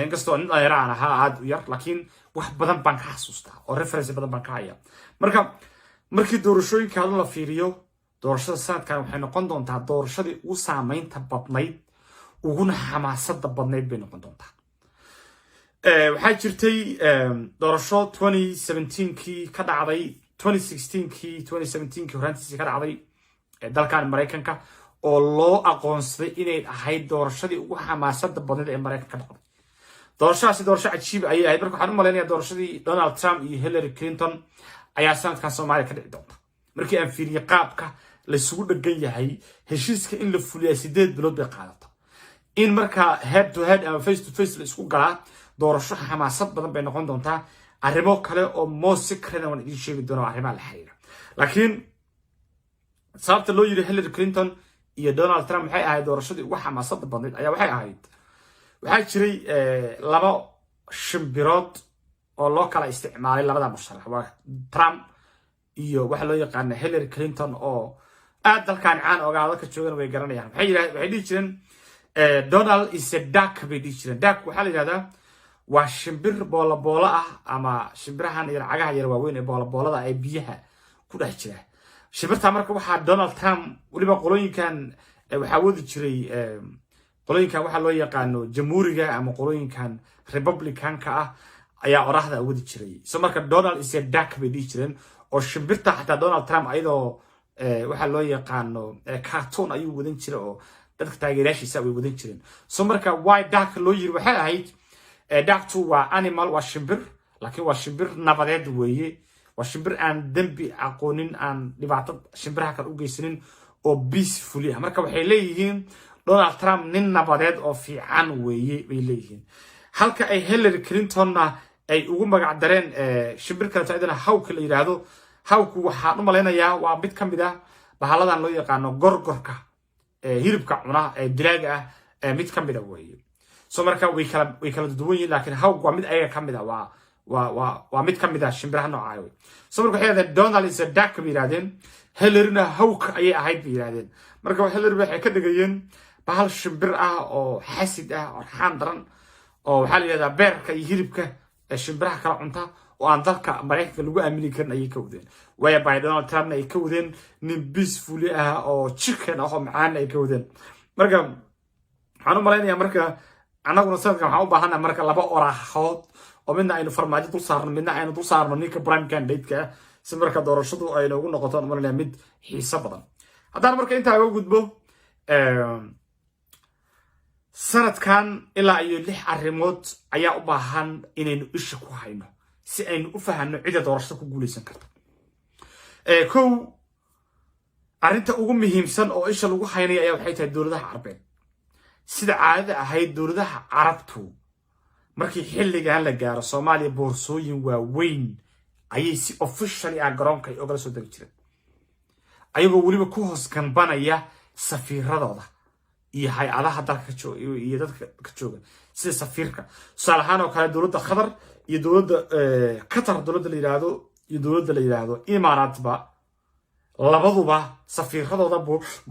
inkastoo nin dhalinyaro aan ahaa aad u yar, laakiin wax badan baan ka xasuustaa oo reference badan baan ka haya. Marka markii doorashooyinka hadda la fiiriyo, doorashada sanadkan waxay noqon doontaa doorashadii ugu saameynta badnayd uguna xamaasada badnayd bay noqon doontaa. Waxaa jirtay doorasho 2017kii ka dhacday, 2016kii, 2017kii horaantiisii ka dhacday dalkan Maraykanka, oo loo aqoonsaday inay ahayd doorashadii ugu xamaasada badnayd ee Maraykanka ka dhacday. Doorashadaasi doorasho cajiib ayay ahayd. Marka waxaan u malaynaya doorashadii Donald Trump iyo Hillary Clinton ayaa sanadkan Soomaaliya ka dhici doonta. Markii aan fiiriyey qaabka laysugu dhegan yahay, heshiiska in la fuliyaa 8 bilood bay qaadata. In marka head to head ama face to face la isku galaa, doorasho xamaasad badan bay noqon doontaa. Arrimo kale oo more secret waan idiin sheegi doona oo arrimaha la xiriira. Laakiin sababta loo yiri Hillary Clinton iyo Donald Trump waxay ahayd doorashadii ugu xamaasada badnayd ayaa waxay ahayd, waxaa jiray laba shimbirood oo loo kala isticmaalay labada musharax, waa Trump iyo waxa loo yaqaana Hillary Clinton, oo aad dalkan caan ogaa, dadka joogana way garanayaan. Waxay dhihi jireen, "Donald is a duck," bay dhihi jireen. Duck waxaa la yidhahdaa waa shimbir boolo ah ama shimbirahan yar, cagaha yar waaweyn ee booloboolada ee biyaha ku dhex jira. Shimbirta marka waxaa Donald Trump, weliba qolooyinkan waxaa wadi jiray qolooyinkan waxaa loo yaqaano Jamhuuriga ama qolooyinkan Republicanka ah ayaa oraahda wadi jiray. So marka "Donald is a duck" bay dhihi jireen, oo shimbirta xataa Donald Trump ayadoo waxaa loo yaqaano cartoon ayuu wadan jiray, oo dadka taageerayaashiisa way wadan jireen. So marka why duck loo yiri waxay ahayd, ducktu waa animal, waa shimbir, laakiin waa shimbir nabadeed weeye. Waa shimbir aan dembi aqoonin, aan dhibaato shimbiraha kale u geysanin oo peacefully ah. Marka waxay leeyihiin Donald Trump nin nabadeed oo fiican weeye bay leeyihiin, halka ay Hillary Clintonna ay ugu magac dareen shimbir kaleto iyadana hawk la yidhaahdo. Hawku waxaan u malaynayaa waa mid ka mid ah bahaladan loo yaqaano gorgorka hilibka cuna ee dilaaga ah, mid ka mid a weeye. So marka way kala duwan yihiin, laakiin hawk waa mid ayaga ka mid ah, waa mid ka mid ah shimbiraha noocaa wey. So marka waxay yidhahdeen "Donald is a duck" bay yidhahdeen, Hillaryna hawk ayay ahayd bay yidhahdeen. Marka Hillary waxay ka dhigayeen bahal shimbir ah oo xasid ah oo raxaan daran, oo waxaa la yidhahdaa beerka iyo hilibka ee shimbiraha kala cunta, oo aan dalka Maraykanka lagu aamini karin ayay ka wadeen. Waya by Donald Trumpna ay ka wadeen nin peacefully ah oo chicken ah oo macaan ay ka wadeen. Marka waxaan u malaynayaa marka annaguna sanadkan waxaan u baahannaha marka laba oraahood, oo midna aynu Farmaajo dul saarno, midna aynu dul saarno ninka prime candidate-ka ah, si marka doorashadu ay noogu noqoto, aan malanaya, mid xiiso badan. Haddaan marka intaa uga gudbo, sanadkan ilaa iyo lix arrimood ayaa u baahan inaynu isha ku hayno si aynu u fahanno cidda doorashada ku guuleysan karta. Kow, arrinta ugu muhiimsan oo isha lagu haynaya ayaa waxay tahay dowladaha Carbeed. Sida caadada ahayd, dowladaha Carabtu markii xilligan la gaaro Soomaaliya boorsooyin waaweyn ayay si officially ah garoonka ay ogala soo degi jireen, ayagoo weliba ku hoos ganbanaya safiiradooda iyo hay-adaha dalka iyo dadka ka jooga, sida safiirka. Tusaale ahaan oo kale, dowladda Qatar iyo dowladda Qatar, dowladda la yidhaahdo iyo dowladda la yidhaahdo Imaaraatba, labaduba safiiradooda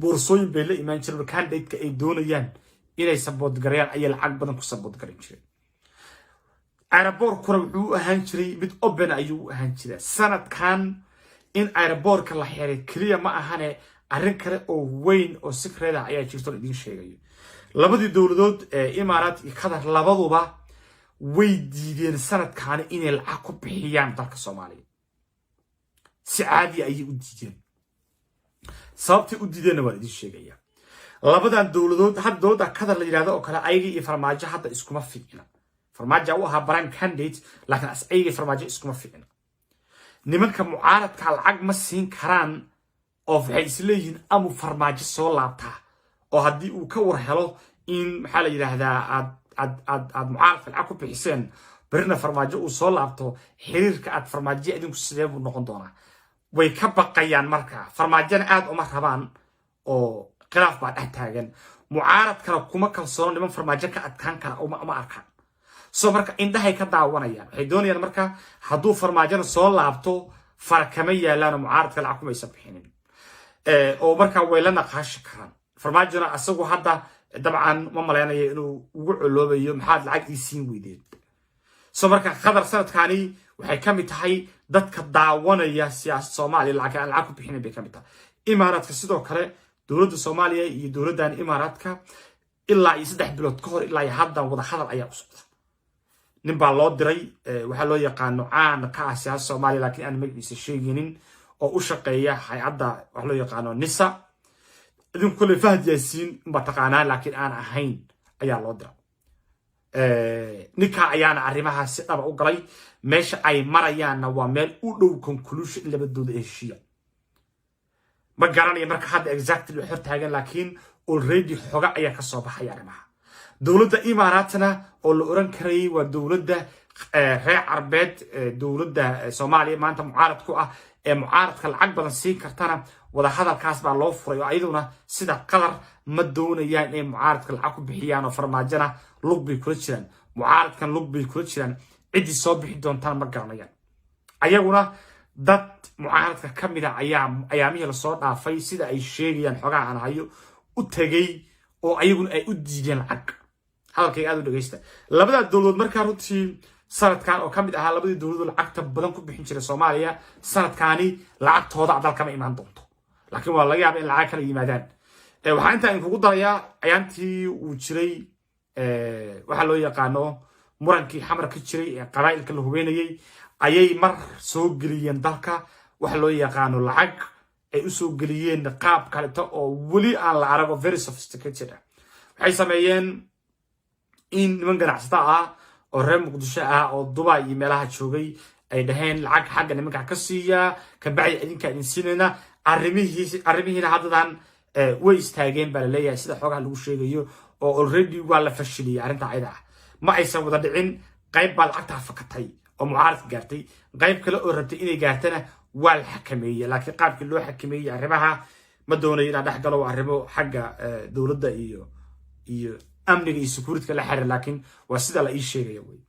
boorsooyin bay la imaan jireen. Candidate-ka ay doonayaan inay support gareeyaan ayay lacag badan ku support garan jireen. Airportkuna wuxuu u ahaan jiray mid open ayuu u ahaan jiray. Sanadkan in airportka la xiray keliya ma ahane, arrin kale oo weyn oo secret ah ayaa jirto idiin sheegayo. Labadii dowladood ee Imaaraat iyo Qatar labaduba way diideen sanadkaani inay lacag ku bixiyaan dalka Soomaaliya. Si caadi ayay u diideen. Sababtay u diideenna waan idiin sheegaya. Labadan dowladood, hadda dowladda Qatar la yidhahdo oo kale, ayaga iyo Farmaajo hadda iskuma fiicna. Farmaajo u ahaa prime candidate, laakiin ayaga iyo Farmaajo iskuma fiicna. Nimanka mucaaradka lacag ma siin karaan, oo waxay isleeyihiin amu Farmaajo soo laabtaa, oo haddii uu ka war helo in, maxaa la yidhaahdaa, aad mucaaradka lacag ku bixiseen, berrina Farmaajo uu soo laabto, xiriirka aad Farmaajo idinku sidee buu noqon doonaa? Way ka baqayaan. Marka Farmaajona aad uma rabaan oo khilaaf baa dhex taagan. Mucaaradkana kuma kalsoono, niman Farmaajo ka adkaan kara uma arkaan. So marka indhahay ka daawanayaan. Waxay doonayaan marka hadduu Farmaajona soo laabto, fara kama yaalaanoo mucaaradka lacag kumaysan bixinin, oo markaa way la naqaashi karaan. Farmaajona asagu hadda dabcan ma malaynayo inuu ugu coloobayo "Maxaad lacag ii siin weydeen?" So marka Qatar sanadkani waxay ka mid tahay dadka daawanaya siyaasad Soomaaliya, lacag aan lacag ku bixinin bay ka mid tahay. Imaaraadka sidoo kale, dowladda Soomaaliya iyo dowladdan Imaaraadka ilaa iyo 3 bilood ka hor ilaa iyo hadda wada hadal ayaa u socda. Nin baa loo diray, waxaa loo yaqaano caan ka ah siyaasada Soomaaliya, laakiin aan magaciisa sheeginin, oo u shaqeeya hay-adda wax loo yaqaano NISA. Idinku kolley Fahad Yaasiin unbaa taqaanaa, laakiin aan ahayn ayaa loo dira. Ninkaa ayaana arrimahaas si dhaba u galay. Meesha ay marayaanna waa meel u dhow conclusion in labadooda heshiiya. Ma garanayo marka hadda exactly wax hor taagan, laakiin already xoga ayaa ka soo baxaya arrimaha. Dowladda Imaaraatna oo la oran karayay waa dowladda reer Carbeed, dowladda Soomaaliya maanta mucaarad ku ah ee mucaaradka lacag badan siin kartana, wadahadalkaas baa loo furay, oo ayaduna sida Qatar ma doonayaan inay mucaaradka lacag ku bixiyaan, oo Farmaajona lug bay kula jiraan, mucaaradkan lug bay kula jiraan. Ciddii soo bixi doontana ma garanayaan. Ayaguna dad mucaaradka ka mid a ayaa ayaamihii lasoo dhaafay, sida ay sheegayaan xogaha aan hayo, u tegey oo ayaguna ay u diideen lacag. Hadalkayga aad u dhegeysta. Labadaa dowladood markaa runtii sanadkan oo ka mid ahaa labadii dowladood lacagta badan ku bixin jiray Soomaaliya, sanadkaani lacagtooda dalkama imaan doonto, laakiin waa laga yaaba in lacag kala yimaadaan. Waxaa intaa idinkugu darayaa, ayaantii uu jiray waxaa loo yaqaano murankii Xamar ka jiray ee qabaa'ilka la hubeynayay, ayay mar soo geliyeen dalka waxa loo yaqaano lacag ay usoo geliyeen qaab kaleto oo weli aan la arago, very sophisticated ah. Waxay sameeyeen in niman ganacsata ah oo reer Muqdisho ah oo Dubai iyo meelaha joogay ay dhaheen lacag xagga nimanka ka siiya, kabacdi idinkaa idin siinayna. Arrimihiina haddadan way istaageen baa laleeyahay, sida xoogaha lagu sheegayo, oo already waa la fashiliyay arrinta ayada ah. Ma aysan wada dhicin, qayb baa lacagtaa fakatay oo mucaaradka gaartay, qayb kale oo rabtay inay gaartana waa la xakameeyey. Laakiin qaabkii loo xakameeyey arrimaha ma doonayo inaan dhex galo, arrimo xagga dowladda iyo amniga iyo security la xiriir, laakiin waa sida la ii sheegaya wey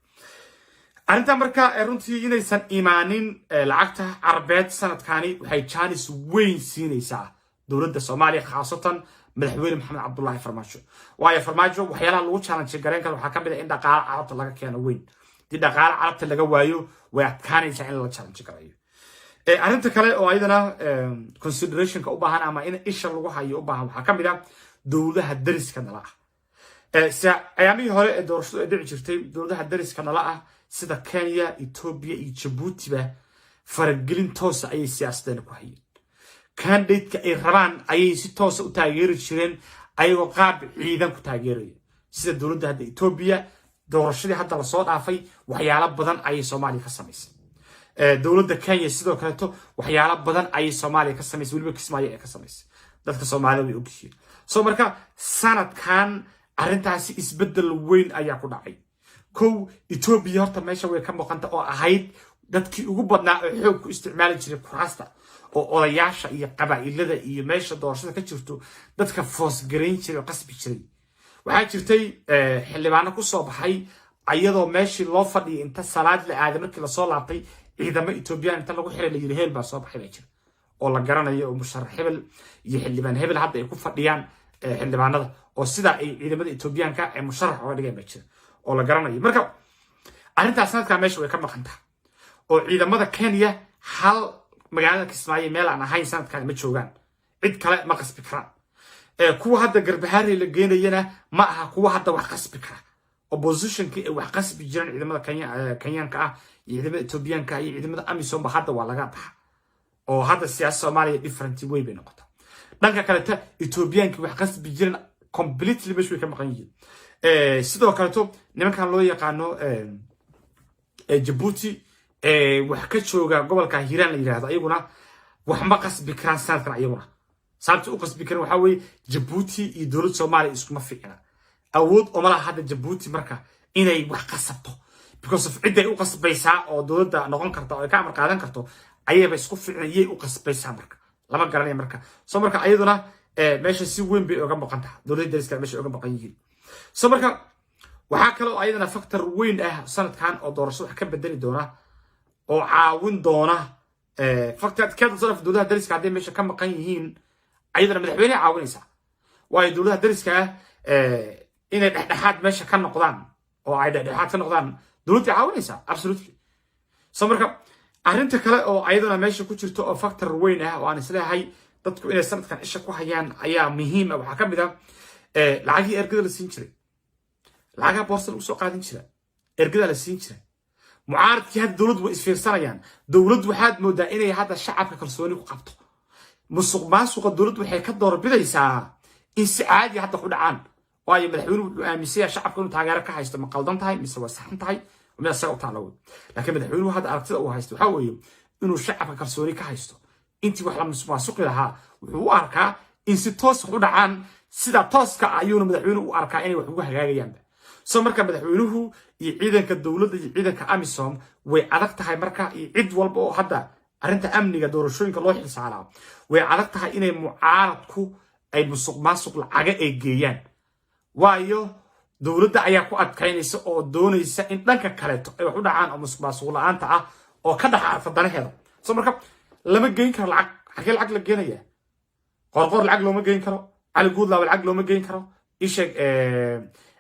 arrintan. Marka runtii inaysan imaanin lacagta Carbeed sanadkani waxay jaanis weyn siinaysaa dowladda Soomaaliya, khaasatan Madaxweyne Maxamed Cabdullaahi Farmaajo. Waayo, Farmaajo waxyaalaha lagu challenge garayn karo waxaa ka mid ah in dhaqaale Carabta laga keeno weyn. Haddii dhaqaale Carabta laga waayo, way adkaanaysaa in lala challenge garayo. Arrinta kale oo ayadana considerationka u baahan ama in isha lagu hayo u baahan waxaa ka mid ah dowladaha dariska nala ah. Ayaamihii hore ee doorashadu ay dhici jirtay, dowladaha dariska nala ah sida Kenya, Etoobiya iyo Jabuutiba faragelin toosa ayay siyaasadeena ku hayeen. Candidateka ay rabaan ayay si toosa u taageeri jireen, ayagoo qaab ciidan ku taageeraya. Sida dowladda hadda Etoobiya, doorashadii hadda lasoo dhaafay waxyaalo badan ayay Soomaaliya ka samaysay. Dowladda Kenya sidoo kaleeto waxyaalo badan ayay Soomaaliya ka samaysay, weliba Kismaayo ay ka samaysay. Dadka Soomaalida way ogyihiin. So marka sanadkan arrintaasi isbeddel weyn ayaa ku dhacay. Kow, Etoobiya horta meesha way ka muuqanta, oo ahayd dadkii ugu badnaa oo xoog ku isticmaali jiray kuraasta, oo odayaasha iyo qabaa'ilada iyo meesha doorashada ka jirto dadka force garayn jiray oo qasbi jiray. Waxaa jirtay xildhibaano ku soo baxay ayadoo meeshii loo fadhiyay inta salaad la aaday, markii lasoo laabtay ciidamo Etoobiyaan inta lagu xiray la yiri hebel baa soo baxay baa jira, oo la garanayo, oo musharax hebel iyo xildhibaan hebel hadda ay ku fadhiyaan xildhibaanada, oo sidaa ay ciidamada Etoobiyaanka ay musharax oga dhigeen baa jira oo la garanayo. Marka arrintaas sanadkaa meesha way ka maqan tahay, oo ciidamada Kenya hal magaalada Kismaayo meel aan ahayn sanadkan ma joogaan, cid kale ma qasbi karaan. Kuwa hadda Garbahaarey la geenayana ma aha kuwa hadda wax qasbi kara. Oppositionkii ay wax qasbi jireen, ciidamada Kenyaanka ah iyo ciidamada Etoobiyaanka ah iyo ciidamada AMISOM ba hadda waa laga baxa, oo hadda siyaasada Soomaaliya different way bay noqota. Dhanka kaleta, Etoobiyaankii wax qasbi jireen completely meesha way ka maqan yihiin. Sidoo kaleto, nimankan loo yaqaano Jabuuti wax ka jooga gobolka Hiiraan la yidhahdo, ayaguna wax ma qasbi karaan sanadkan. Ayaguna sababta u qasbi karan waxaa weeye Jabuuti iyo dowladda Soomaaliya iskuma fiicna. Awood oma laha hadda Jabuuti marka inay wax qasabto, because of cidday u qasbaysaa oo dowladda noqon karta oo ay ka amar qaadan karto ayayba isku fiicna, yay u qasbaysaa marka lama garanaya. Marka so marka ayaduna meesha si weyn bay oga maqan tahay, dowladda dariska meesha oga maqan yihiin. So marka waxaa kale oo ayadana factor weyn ah sanadkan oo doorasho wax ka bedeli doona oo caawin doona factor dowladaha dariska hadday meesha ka maqan yihiin, ayadana madaxweyneha caawinaysaa. Waayo, dowladaha dariska ah inay dhexdhexaad meesha ka noqdaan oo ay dhexdhexaad ka noqdaan dowladday caawinaysaa, absolutely. So marka arrinta kale oo ayaduna meesha ku jirto oo factor weyn ah oo aan isleeyahay dadku inay sanadkan isha ku hayaan ayaa muhiim ah waxaa ka mid ah lacagihii ergada la siin jiray. Lacagaha boorsa lagu soo qaadan jira, ergada la siin jira mucaaradkii. Hadda dowladdu way isfiirsanayaan. Dowladdu waxaad moodaa inay hadda shacabka kalsooni ku qabto. Musuq maasuqa dowladdu waxay ka doorbidaysaa in si caadi hadda ku dhacaan, waayo madaxweynuhu wuxuu aaminsan yahay shacabka inuu taageero ka haysto. Ma qaldan tahay mise waa saxan tahay, mid asaga u taala wey, laakiin madaxweynuhu hadda aragtida uu haysto waxaa weeye inuu shacabka kalsooni ka haysto. Intii wax la musuq maasuqi lahaa, wuxuu u arkaa in si toos wax u dhacaan. Sida tooska ah ayuuna madaxweynuhu u arkaa inay wax ugu hagaagayaanba. So marka madaxweynuhu iyo ciidanka dowladda iyo ciidanka AMISOM way adag tahay marka, iyo cid walba oo hadda arrinta amniga doorashooyinka loo xilsaaraa, way adag tahay inay mucaaradku ay musuq maasuq lacaga ay geeyaan, waayo dowladda ayaa ku adkaynaysa oo doonaysa in dhanka kaleeto ay wax u dhacaan oo musuq maasuq la-aanta ah oo ka dhex arta danaheeda. So marka lama geyn karo lacag. Xagee lacag la geenaya? Qorqor lacag looma geyn karo, Cali Guudlaaba lacag looma geyn karo, isheeg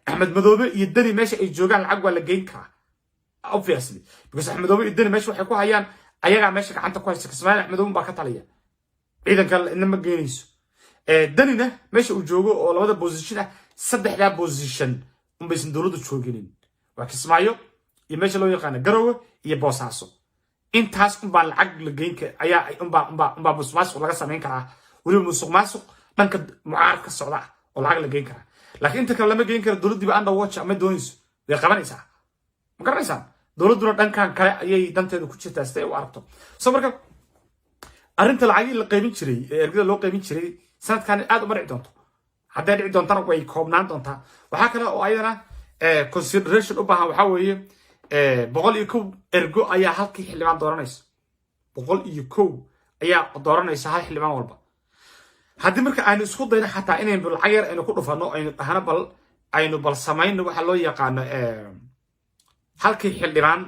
Axmed Madoobe iyo Deni meesha ay joogaan lacag waa la geyn karaa, obviously, because Axmed Madoobe iyo Deni meesha waxay ku hayaan, ayagaa meesha gacanta ku haysta. Kismaayo Axmed Madoobe baa ka taliya, ciidanka ina ma geynayso. Danina meesha uu joogo oo labada position ah, saddexdaa position unbaysan dowladdu jooginin, waa Kismaayo iyo meesha loo yaqaano Garowe iyo Boosaaso. Intaas unbaa lacag la geyn ayaa unbaa musuq maasuq laga samayn karaa, weliba musuq maasuq dhanka mucaarad ka socda ah oo lacag la geyn karaa, laakiin inta kale lama geyn karo. Dowladdiiba under watch ma doonayso, way qabanaysaa, ma garanaysaan? Dowladduna dhankan kale ayay danteedu ku jirtaa sida ay u aragto. So marka arrinta lacagihii la qaybin jiray ee ergada loo qaybin jiray sanadkan aad uma dhici doonto. Hadday dhici doontana, way koobnaan doontaa. Waxaa kale oo ayadana consideration u baahan waxaa weeye 101 ergo ayaa halkii xildhibaan dooranaysa. 101 ayaa dooranaysa hal xildhibaan walba. Haddii marka aynu isku dayno xataa inaynu lacag yar aynu ku dhufano, aynu dhahno bal aynu bal samayno waxa loo yaqaano halkii xildhibaan,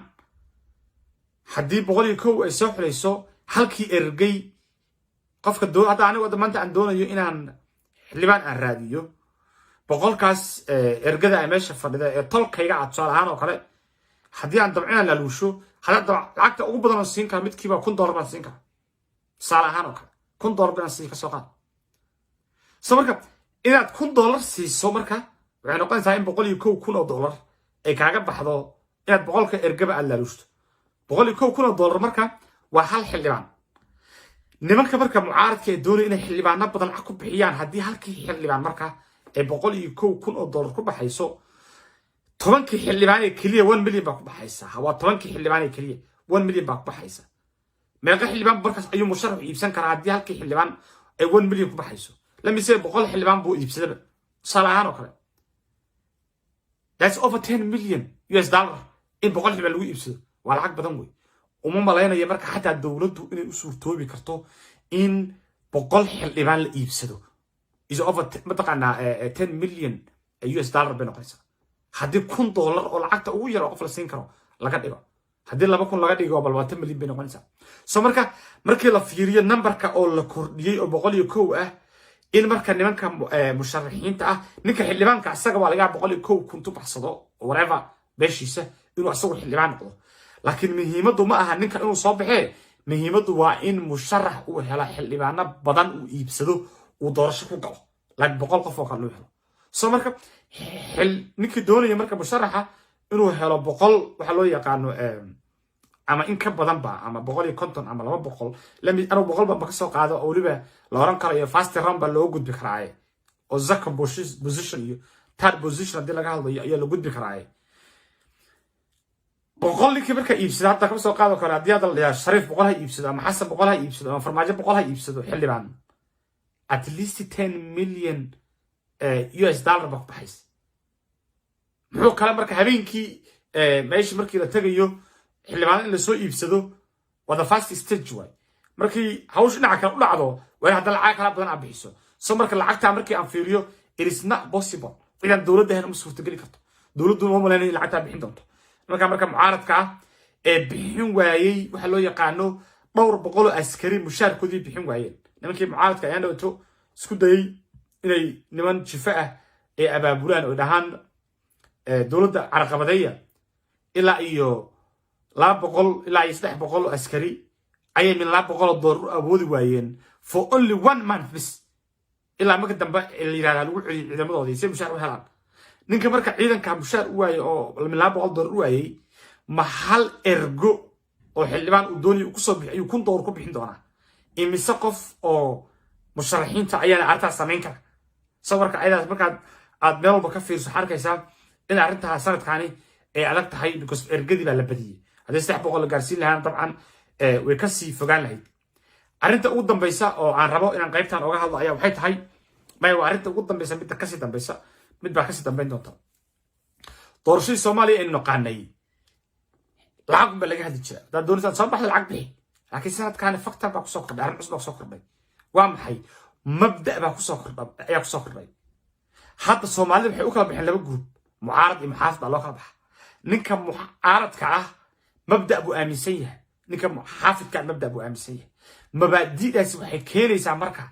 haddii 101 ay soo xulayso halkii ergey, qofka hadda anigu hadda maanta aan doonayo inaan xildhibaan aan raadiyo, 100kaas ergada ay meesha fadhida ee tolkayga ah, tusaale ahaan oo kale, haddii aan dabco inaan laaluusho, hadda lacagta ugu badan oo siin kara midkiiba $1000 baan siin karaa, tusaale ahaan oo kale, $1000 baan siin kasoo qaad. So marka inaad $1000 siiso marka waxay noqonaysaa in $101,000 ay kaaga baxdo inaad 100ka ergaba aad laaluushto. $101,000 marka waa hal xildhibaan. Nimanka marka mucaaradka ee doonaya inay xildhibaano badan lacag ku bixiyaan, haddii halkii xildhibaan marka ay $101,000 ku baxayso, 10kii xildhibaan ee keliya 1 million baa ku baxaysa. Waa 10kii xildhibaan ee keliya 1 million baa ku baxaysa. Meeqa xildhibaan markaas ayuu musharax iibsan karaa haddii halkii xildhibaan ay 1 million ku baxayso? Lamise 100 xildhibaan buu iibsadaba, tusaale ahaan oo kale, that's over US$10 million in 100 xildhibaan lagu iibsado. Waa lacag badan wey. Uma malaynaya marka xataa dowladdu inay u suurtoobi karto in 100 xildhibaan la iibsado. Is over mataqaanaa US$10 million bay noqonaysaa haddii $1000 oo lacagta ugu yar oo qof la siin karo laga dhigo. Haddii 2000 laga dhigo, 20 milyan bay noqonaysaa. So marka markii la fiiriyo numberka oo la kordhiyey oo 101 ah, in marka nimanka musharaxiinta ah, ninka xildhibaanka isaga waa laga yaaba 101,000 tu baxsado, whatever, beeshiisa inuu isagu xildhibaan noqdo, laakiin muhiimaddu ma aha ninka inuu soo baxee. Muhiimaddu waa in musharax uu helo xildhibaano badan uu iibsado, uu doorasho ku galo, like 100 qof oo kale uu helo. So marka ninkii doonaya marka musharaxa inuu helo 100 waxa loo yaqaano ama in ka badanba, ama 150 ama 200, lami anigu 100 banba kasoo qaado, oo weliba la oran karayo first round baa loo gudbi karaaye, oo second position iyo third position haddii laga hadlayo ayaa la gudbi karaaye. 100 ninkii marka iibsada, hadda kama soo qaado kale, haddii hadda la Shariif 100 ha iibsado, ama Xasan 100 ha iibsado, ama Farmaajo 100 ha iibsado xildhibaan, at least US$10 million baa ku baxaysa. Muxuu kale marka habeenkii meeshii markii la tegayo xildhibaan in lasoo iibsado waa the first stage waay. Markii hawsha dhinaca kale u dhacdo, waa in haddana lacag kala badan aad bixiso. So marka lacagtaa markii aan fiiriyo, it is not possible. Cidaan dowladda ahayn uma suurtageli karto. Dowladduna uma malaynaya in lacagtaa bixin doonto. Marka mucaaradka ah ee bixin waayey waxa loo yaqaano dhowr boqol oo askari mushaarkoodii bixin waayeen, nimankii mucaaradka ayaan dhawato isku dayey inay niman jifo ah ay abaabulaan oo dhahaan dowladda carqabadeeya, ilaa iyo 200 ilaa iyo 300 oo askari ayay min $200 u awoodi waayeen for only one month bis, ilaa marka dambe la yidhahdaa lagu celiyo ciidamadoodii si mushaar u helaan. Ninka marka ciidanka mushaar u waayey oo min $200 u waayey, ma hal ergo oo xildhibaan uu doonaya kusoo bixi ayuu $1000 ku bixin doonaa? Imise qof oo musharaxiinta ayaana arrintaas samayn kara? So marka ayadaas markaad aad meel walba ka fiirso, waxaa arkaysaa in arrintaa sanadkaani ay adag tahay, because ergadii baa la badiyey. Haddii 300 la gaarsiin lahaana, dabcan way kasii fogaan lahayd. Arrinta ugu dambaysa oo aan rabo inaan qaybtan oga hadlo ayaa waxay tahay Maya, waa arrinta ugu dambeysa. Midda kasii dambeysa, mid baa kasii dambeyn doonta. Doorashadii Soomaaliya aynu naqaanay, lacag unbaa laga hadli jira. Haddaad doonaysaan soo baxda, lacag bixi. Laakiin sanadkaani factor baa kusoo kordhay, arrin cusub baa kusoo kordhay. Waa maxay? Mabda' baa kusoo kordha ayaa kusoo kordhay. Hadda Soomaalida waxay u kala baxeen laba group, mucaarad iyo muxaafid baa loo kala baxa. Ninka mucaaradka ah mabda' buu aaminsan yahay, ninka muxaafidka mabda' buu aaminsan yahay. Mabaadi'daasi waxay keenaysaa marka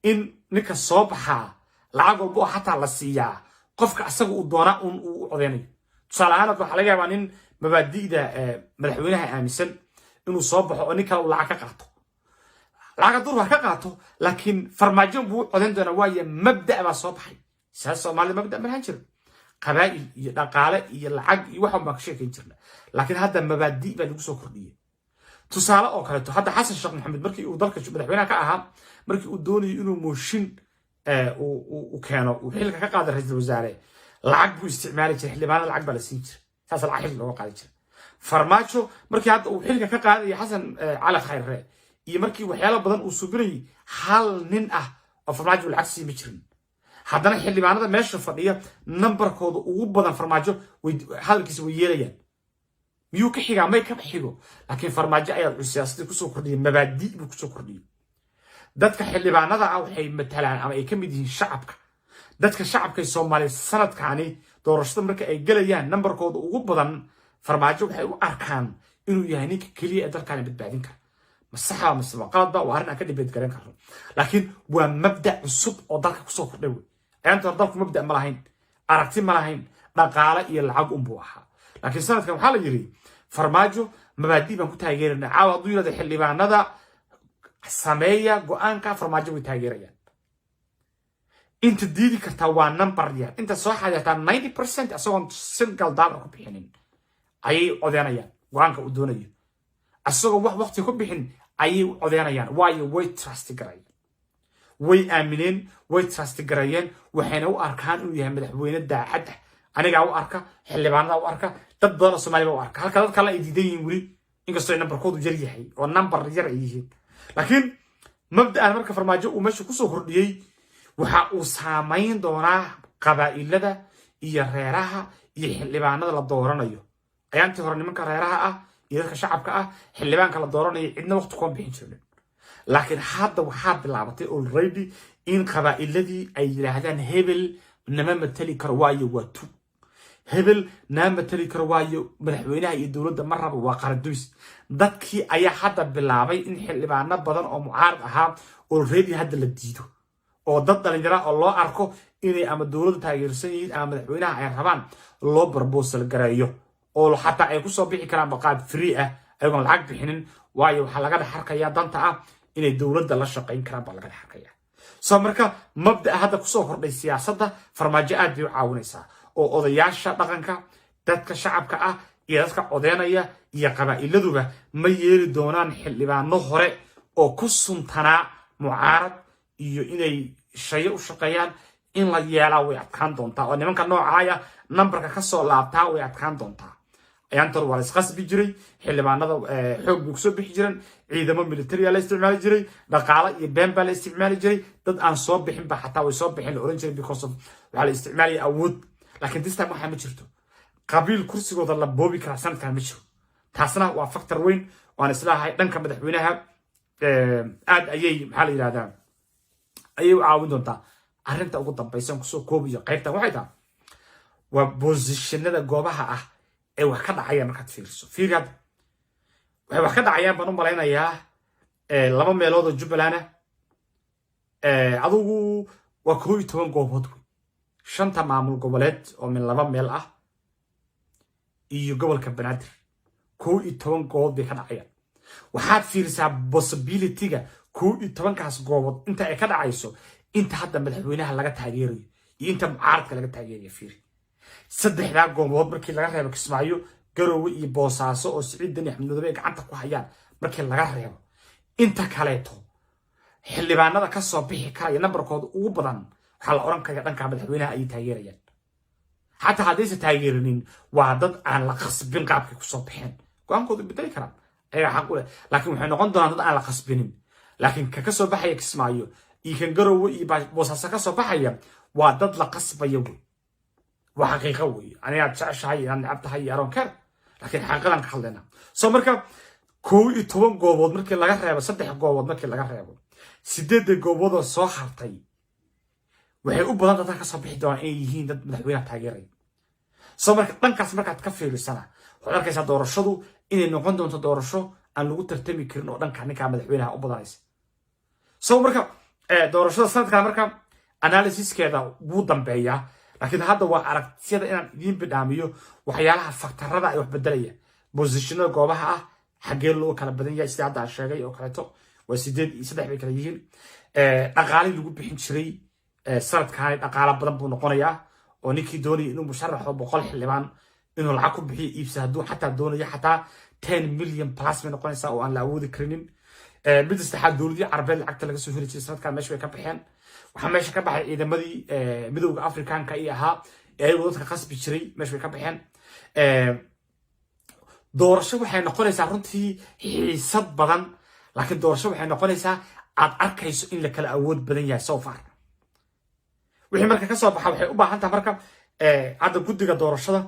in ninka soo baxaa lacag walba oo xataa la siiyaa, qofka asaga uu doonaa un uu u codeynayo. Tusaale ahaan, waxaa laga yaabaa nin mabaadi'da madaxweynaha aaminsan inuu soo baxo oo nin kale uu lacag ka qaato. Lacag hadduu wax ka qaato, laakiin Farmaajo buu u codayn doonaa, waayo mabda' baa soo baxay. Saas Soomaalida mabda' ma lahan jiro, qabaa'il iyo dhaqaale iyo lacag iyo waxan baan ka sheekayn jirna, laakiin hadda mabaadi' baa lagu soo kordhiyey. Tusaale oo kaleeto, hadda Xasan Sheekh Maxamed markii uu dalka madaxweynaha ka ahaa, markii uu doonayo inuu mooshin uu keeno, uu xilka ka qaada ra-iisul wasaare, lacag buu isticmaali jiray, xildhibaanada lacag baa la siin jiray, saas lacag xilka looga qaadi jiray. Farmaajo markii hadda uu xilka ka qaadaya Xasan Cali Khayre iyo markii waxyaalo badan uu subinayay, hal nin ah oo Farmaajo lacag siima jirin. Haddana xildhibaanada meesha fadhiya nambarkooda ugu badan Farmaajo hadalkiisa way yeelayaan. Miyuu ka xigaa? May kama xigo, laakiin Farmaajo ayaa wuxuu siyaasadii kusoo kordhiyey, mabaadi' buu kusoo kordhiyey. Dadka xildhibaanada ah waxay matalaan ama ay ka mid yihiin shacabka. Dadka shacabka Soomaaliya sanadkaani doorashada marka ay gelayaan, nambarkooda ugu badan Farmaajo waxay u arkaan inuu yahay ninka keliya ee dalkaani badbaadin kara. Ma saxa mase waa qaladba? Waa arrin aan ka debate garan karno, laakiin waa mabda' cusub oo dalka kusoo kordhay wey. Ayaanta hore dalku mabda' ma lahayn, aragti ma lahayn, dhaqaale iyo lacag unbuu ahaa. Laakiin sanadkan waxaa la yidhi Farmaajo mabaadi' baan ku taageerana. Caawa hadduu yidhahdo xildhibaanada sameeya go-aanka, Farmaajo way taageerayaan. Inta diidi kartaa waa number yar. Inta soo xadirtaa 90%, isagoon single dollar ku bixinin ayay codeynayaan. Go-aanka uu doonayo isagoo wax waqti ku bixin ayay u codeynayaan, waayo way trust garayeen, way aamineen, way trust garayeen. Waxayna u arkaan inuu yahay madaxweyne daacad ah. Anigaa u arka, xildhibaanada u arka, dad badan oo Soomaaliya u arka, halka dad kale ay diidan yihiin weli, inkastoo ay nambarkoodu yar yahay oo nambar yar ay yihiin. Laakiin mabda'an marka Farmaajo uu meesha kusoo kordhiyey waxa uu saamayn doonaa qabaa'ilada iyo reeraha iyo xildhibaanada la dooranayo. Ayaantii hore nimanka reeraha ah iyo dadka shacabka ah xildhibaanka la dooranayo cidna waqti kuma bixin jirin, laakiin hadda waxaa bilaabatay already in qabaa'iladii ay yidhaahdaan hebel nama matali karo, waayo waa tug, hebel nama matali karo, waayo madaxweynaha iyo dowladda ma rabo, waa qarandumis. Dadkii ayaa hadda bilaabay in xildhibaano badan oo mucaarad ahaa already hadda la diido, oo dad dhalinyara oo loo arko inay ama dowladda taageersan yihiin ama madaxweynaha ay rabaan loo proposal gareeyo, oo xataa ay kusoo bixi karaan baqaab free ah ayagoon lacag bixinin, waayo waxaa laga dhex arkayaa danta ah inay dowladda la shaqayn karaan baa laga dhex arkaya. So marka mabda'a hadda kusoo kordhay siyaasadda Farmaajo aad bay u caawinaysaa, oo odayaasha dhaqanka, dadka shacabka ah iyo dadka codeynaya iyo qabaa'iladuba ma yeeli doonaan xildhibaano hore oo ku suntanaa mucaarad iyo inay shayo u shaqeeyaan. In la yeelaa way adkaan doontaa, oo nimanka noocaaya nambarka kasoo laabtaa way adkaan doontaa. Ayaantor waa la isqasbi jiray, xildhibaanada xoog bay kusoo bixi jireen, ciidamo militariya la isticmaali jiray, dhaqaale iyo been baa la isticmaali jiray. Dad aan soo bixin ba xataa way soo bixin la oran jiray, because of waxaa la isticmaalaya awood. Laakiin this time waxaa ma jirto. Qabiil kursigooda la boobi karaa sanadkan ma jiro. Taasna waa factor weyn waan islahay dhanka madaxweynaha aad ayay, maxaa la yidhahdaa, ayay u caawin doontaa. Arrinta ugu dambaysan kusoo koobayo qaybtan waxay tahay waa positionada goobaha ah ee wax ka dhacayaan. Markaad fiiriso, fiiri, hadda waxay wax ka dhacayaan baan u malaynayaa laba meelood oo Jubbaland ah. Adigu waa 11 goobood wey, shanta maamul goboleed oo min laba meel ah iyo gobolka Banaadir, 11 goobood bay ka dhacayaan. Waxaad fiirisaa possibilityga 11-kaas goobood inta ay ka dhacayso, inta hadda madaxweynaha laga taageerayo iyo inta mucaaradka laga taageerayo. Fiiri, saddexdaa goobood markii laga reebo, Kismaayo, Garowe iyo Boosaaso oo Siciid Deni, Axmed Madoobe ay gacanta ku hayaan markii laga reebo, inta kaleeto xildhibaanada ka soo bixi karaya nambarkooda ugu badan waxaa la oran karaya dhanka madaxweynaha ayay taageerayaan. Xataa haddaysa taageerinin, waa dad aan la qasbin. Qaabkay kusoo baxeen go-aankoodu bedeli karaan, ayagaa xaq u leh, laakiin waxay noqon doonaan dad aan la qasbinin. Laakiin ka soo baxaya Kismaayo iyo kan Garowe iyo Boosaaso ka soo baxaya waa dad la qasbaya wey. Waa xaqiiqo wey. Anigaad jeceshahay, inaad necab tahay iyo aroon kar, laakiin xaqiiqadan ka hadlayna. So marka 11 goobood markii laga reebo, saddex goobood markii laga reebo, sideedda gooboodoo soo hartay waxay u badan dadka kasoo bixi doonaan inay yihiin dad madaxweynaha taageeraya. So marka dhankaas markaad ka fiirisana, waxaad arkaysaa doorashadu inay noqon doonto doorasho aan lagu tartami karin oo dhanka ninkaa madaxweynaha u badanaysa. So marka doorashada sanadkan marka analysiskeeda wuu dambeeyaa, laakiin hadda waa aragtiyada inaan idiin bidhaamiyo waxyaalaha factorada ay wax bedelaya, positionada goobaha ah, xaggee loo kala badan yahay. Sida hadda aan sheegay oo kaleeto, waa 8 iyo 3 bay kala yihiin. Dhaqaalihii lagu bixin jiray sanadkaani dhaqaalo badan buu noqonayaa, oo ninkii doonaya inuu musharaxo 100 xildhibaan inuu lacag ku bixiyo iibsa, hadduu xataa doonayo, xataa 10 million plus bay noqonaysaa oo aan la awoodi karinin. Midda saddexaad, dowladii Carabeed lacagta laga soo heli jiray sanadkan meesha way ka baxeen. Waxaa meesha ka baxay ciidamadii Midowda Afrikaanka iyo ahaa ee ayagu dadka qasbi jiray, meesha way ka baxeen. Doorasho waxay noqonaysaa runtii xiisad badan, laakiin doorasho waxay noqonaysaa aad arkayso in la kala awood badan yahay so far. Wixii marka ka soo baxa waxay u baahan tahay marka hadda guddiga doorashada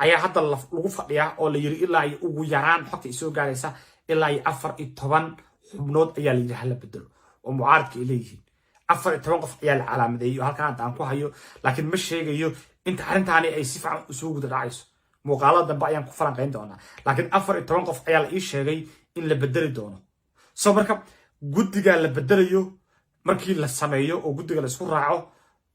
ayaa hadda lagu fadhiyaa oo la yiri ilaa iyo ugu yaraan, xogta ay soo gaaraysa, ilaa iyo 14 xubnood ayaa la yiri hala bedelo oo mucaaradka ay leeyihiin. 14 qof ayaa la calaamadeeyey oo halkan hadda aan ku hayo, laakiin ma sheegayo inta arrintaani ay si fiican isugu guda dhacayso. Muuqaalada dambe ayaan ku falanqayn doonaa, laakiin 14 qof ayaa la ii sheegay in la bedeli doono. So marka guddigaa la bedelayo markii la sameeyo oo guddiga la isku raaco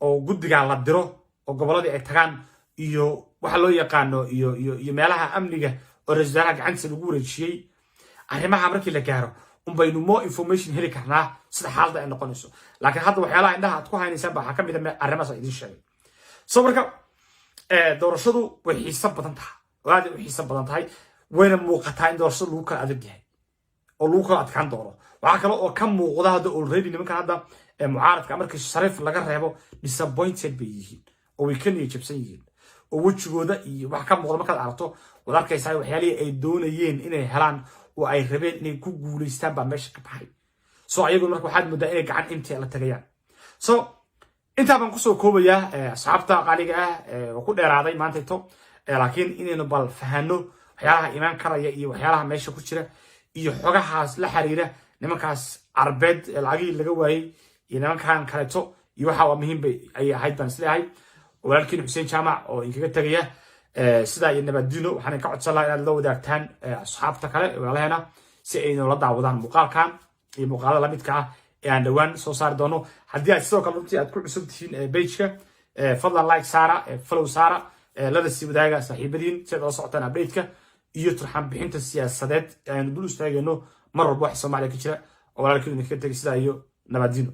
oo guddigaa la diro oo gobolladii ay tagaan iyo waxa loo yaqaano iyo meelaha amniga oo ra-isul wasaaraha gacantiisa lagu wareejiyey, arrimaha markii la gaaro unbaynu more information heli karnaa sida xaaladda ay noqonayso. Laakiin hadda waxyaalaha indhaha aad ku haynaysaan ba waxaa ka mid a arrimahaas aan idiin sheegay. So marka doorashadu way xiiso badan tahay oo aad ay u xiiso badan tahay, wayna muuqataa in doorashada lagu kala adag yahay oo lagu kala adkaan doono. Waxaa kale oo ka muuqda hadda already nimankan hadda mucaaradka, markii Shariif laga reebo, disappointed bay yihiin oo way ka niyad jabsan yihiin, oo wejigooda iyo wax ka muuqda markaad aragto waad arkaysaa waxyaalihii ay doonayeen inay helaan oo ay rabeen inay ku guulaystaan baa meesha ka baxay. So ayagu marka waxaad moodaa inay gacan intii la tagayaan. So intaa baan kusoo koobayaa, asxaabta qaaliga ah oo ku dheeraaday maantayto, laakiin inaynu bal fahano waxyaalaha imaan karaya iyo waxyaalaha meesha ku jira iyo xogahaas la xiriira nimankaas Carbeed lacagihii laga waayey iyo nimankan kaleeto iyo waxa waa muhiim bay ayay ahayd baan isleeyahay. Walaalkiin Xuseen Jaamac oo inkaga tegaya sidaa iyo nabadino. Waxaan ka codsan lahaa inaad la wadaagtaan asxaabta kale walaalaheena si ay noola daawadaan muuqaalkan iyo muuqaalada lamidka ah ee aan dhowaan soo saari doono. Haddii aad sidoo kale runtii aad ku cusub tihiin pageka, fadlan like saara, follow saara, lana sii wadaaga saaxiibadiin si aad ola socotaan updateka iyo turxaan bixinta siyaasadeed aynu dul istaagayno mar walba waxa Soomaaliya ka jira. Oo walaalkiin idinkaga tegay sidaa iyo nabadino.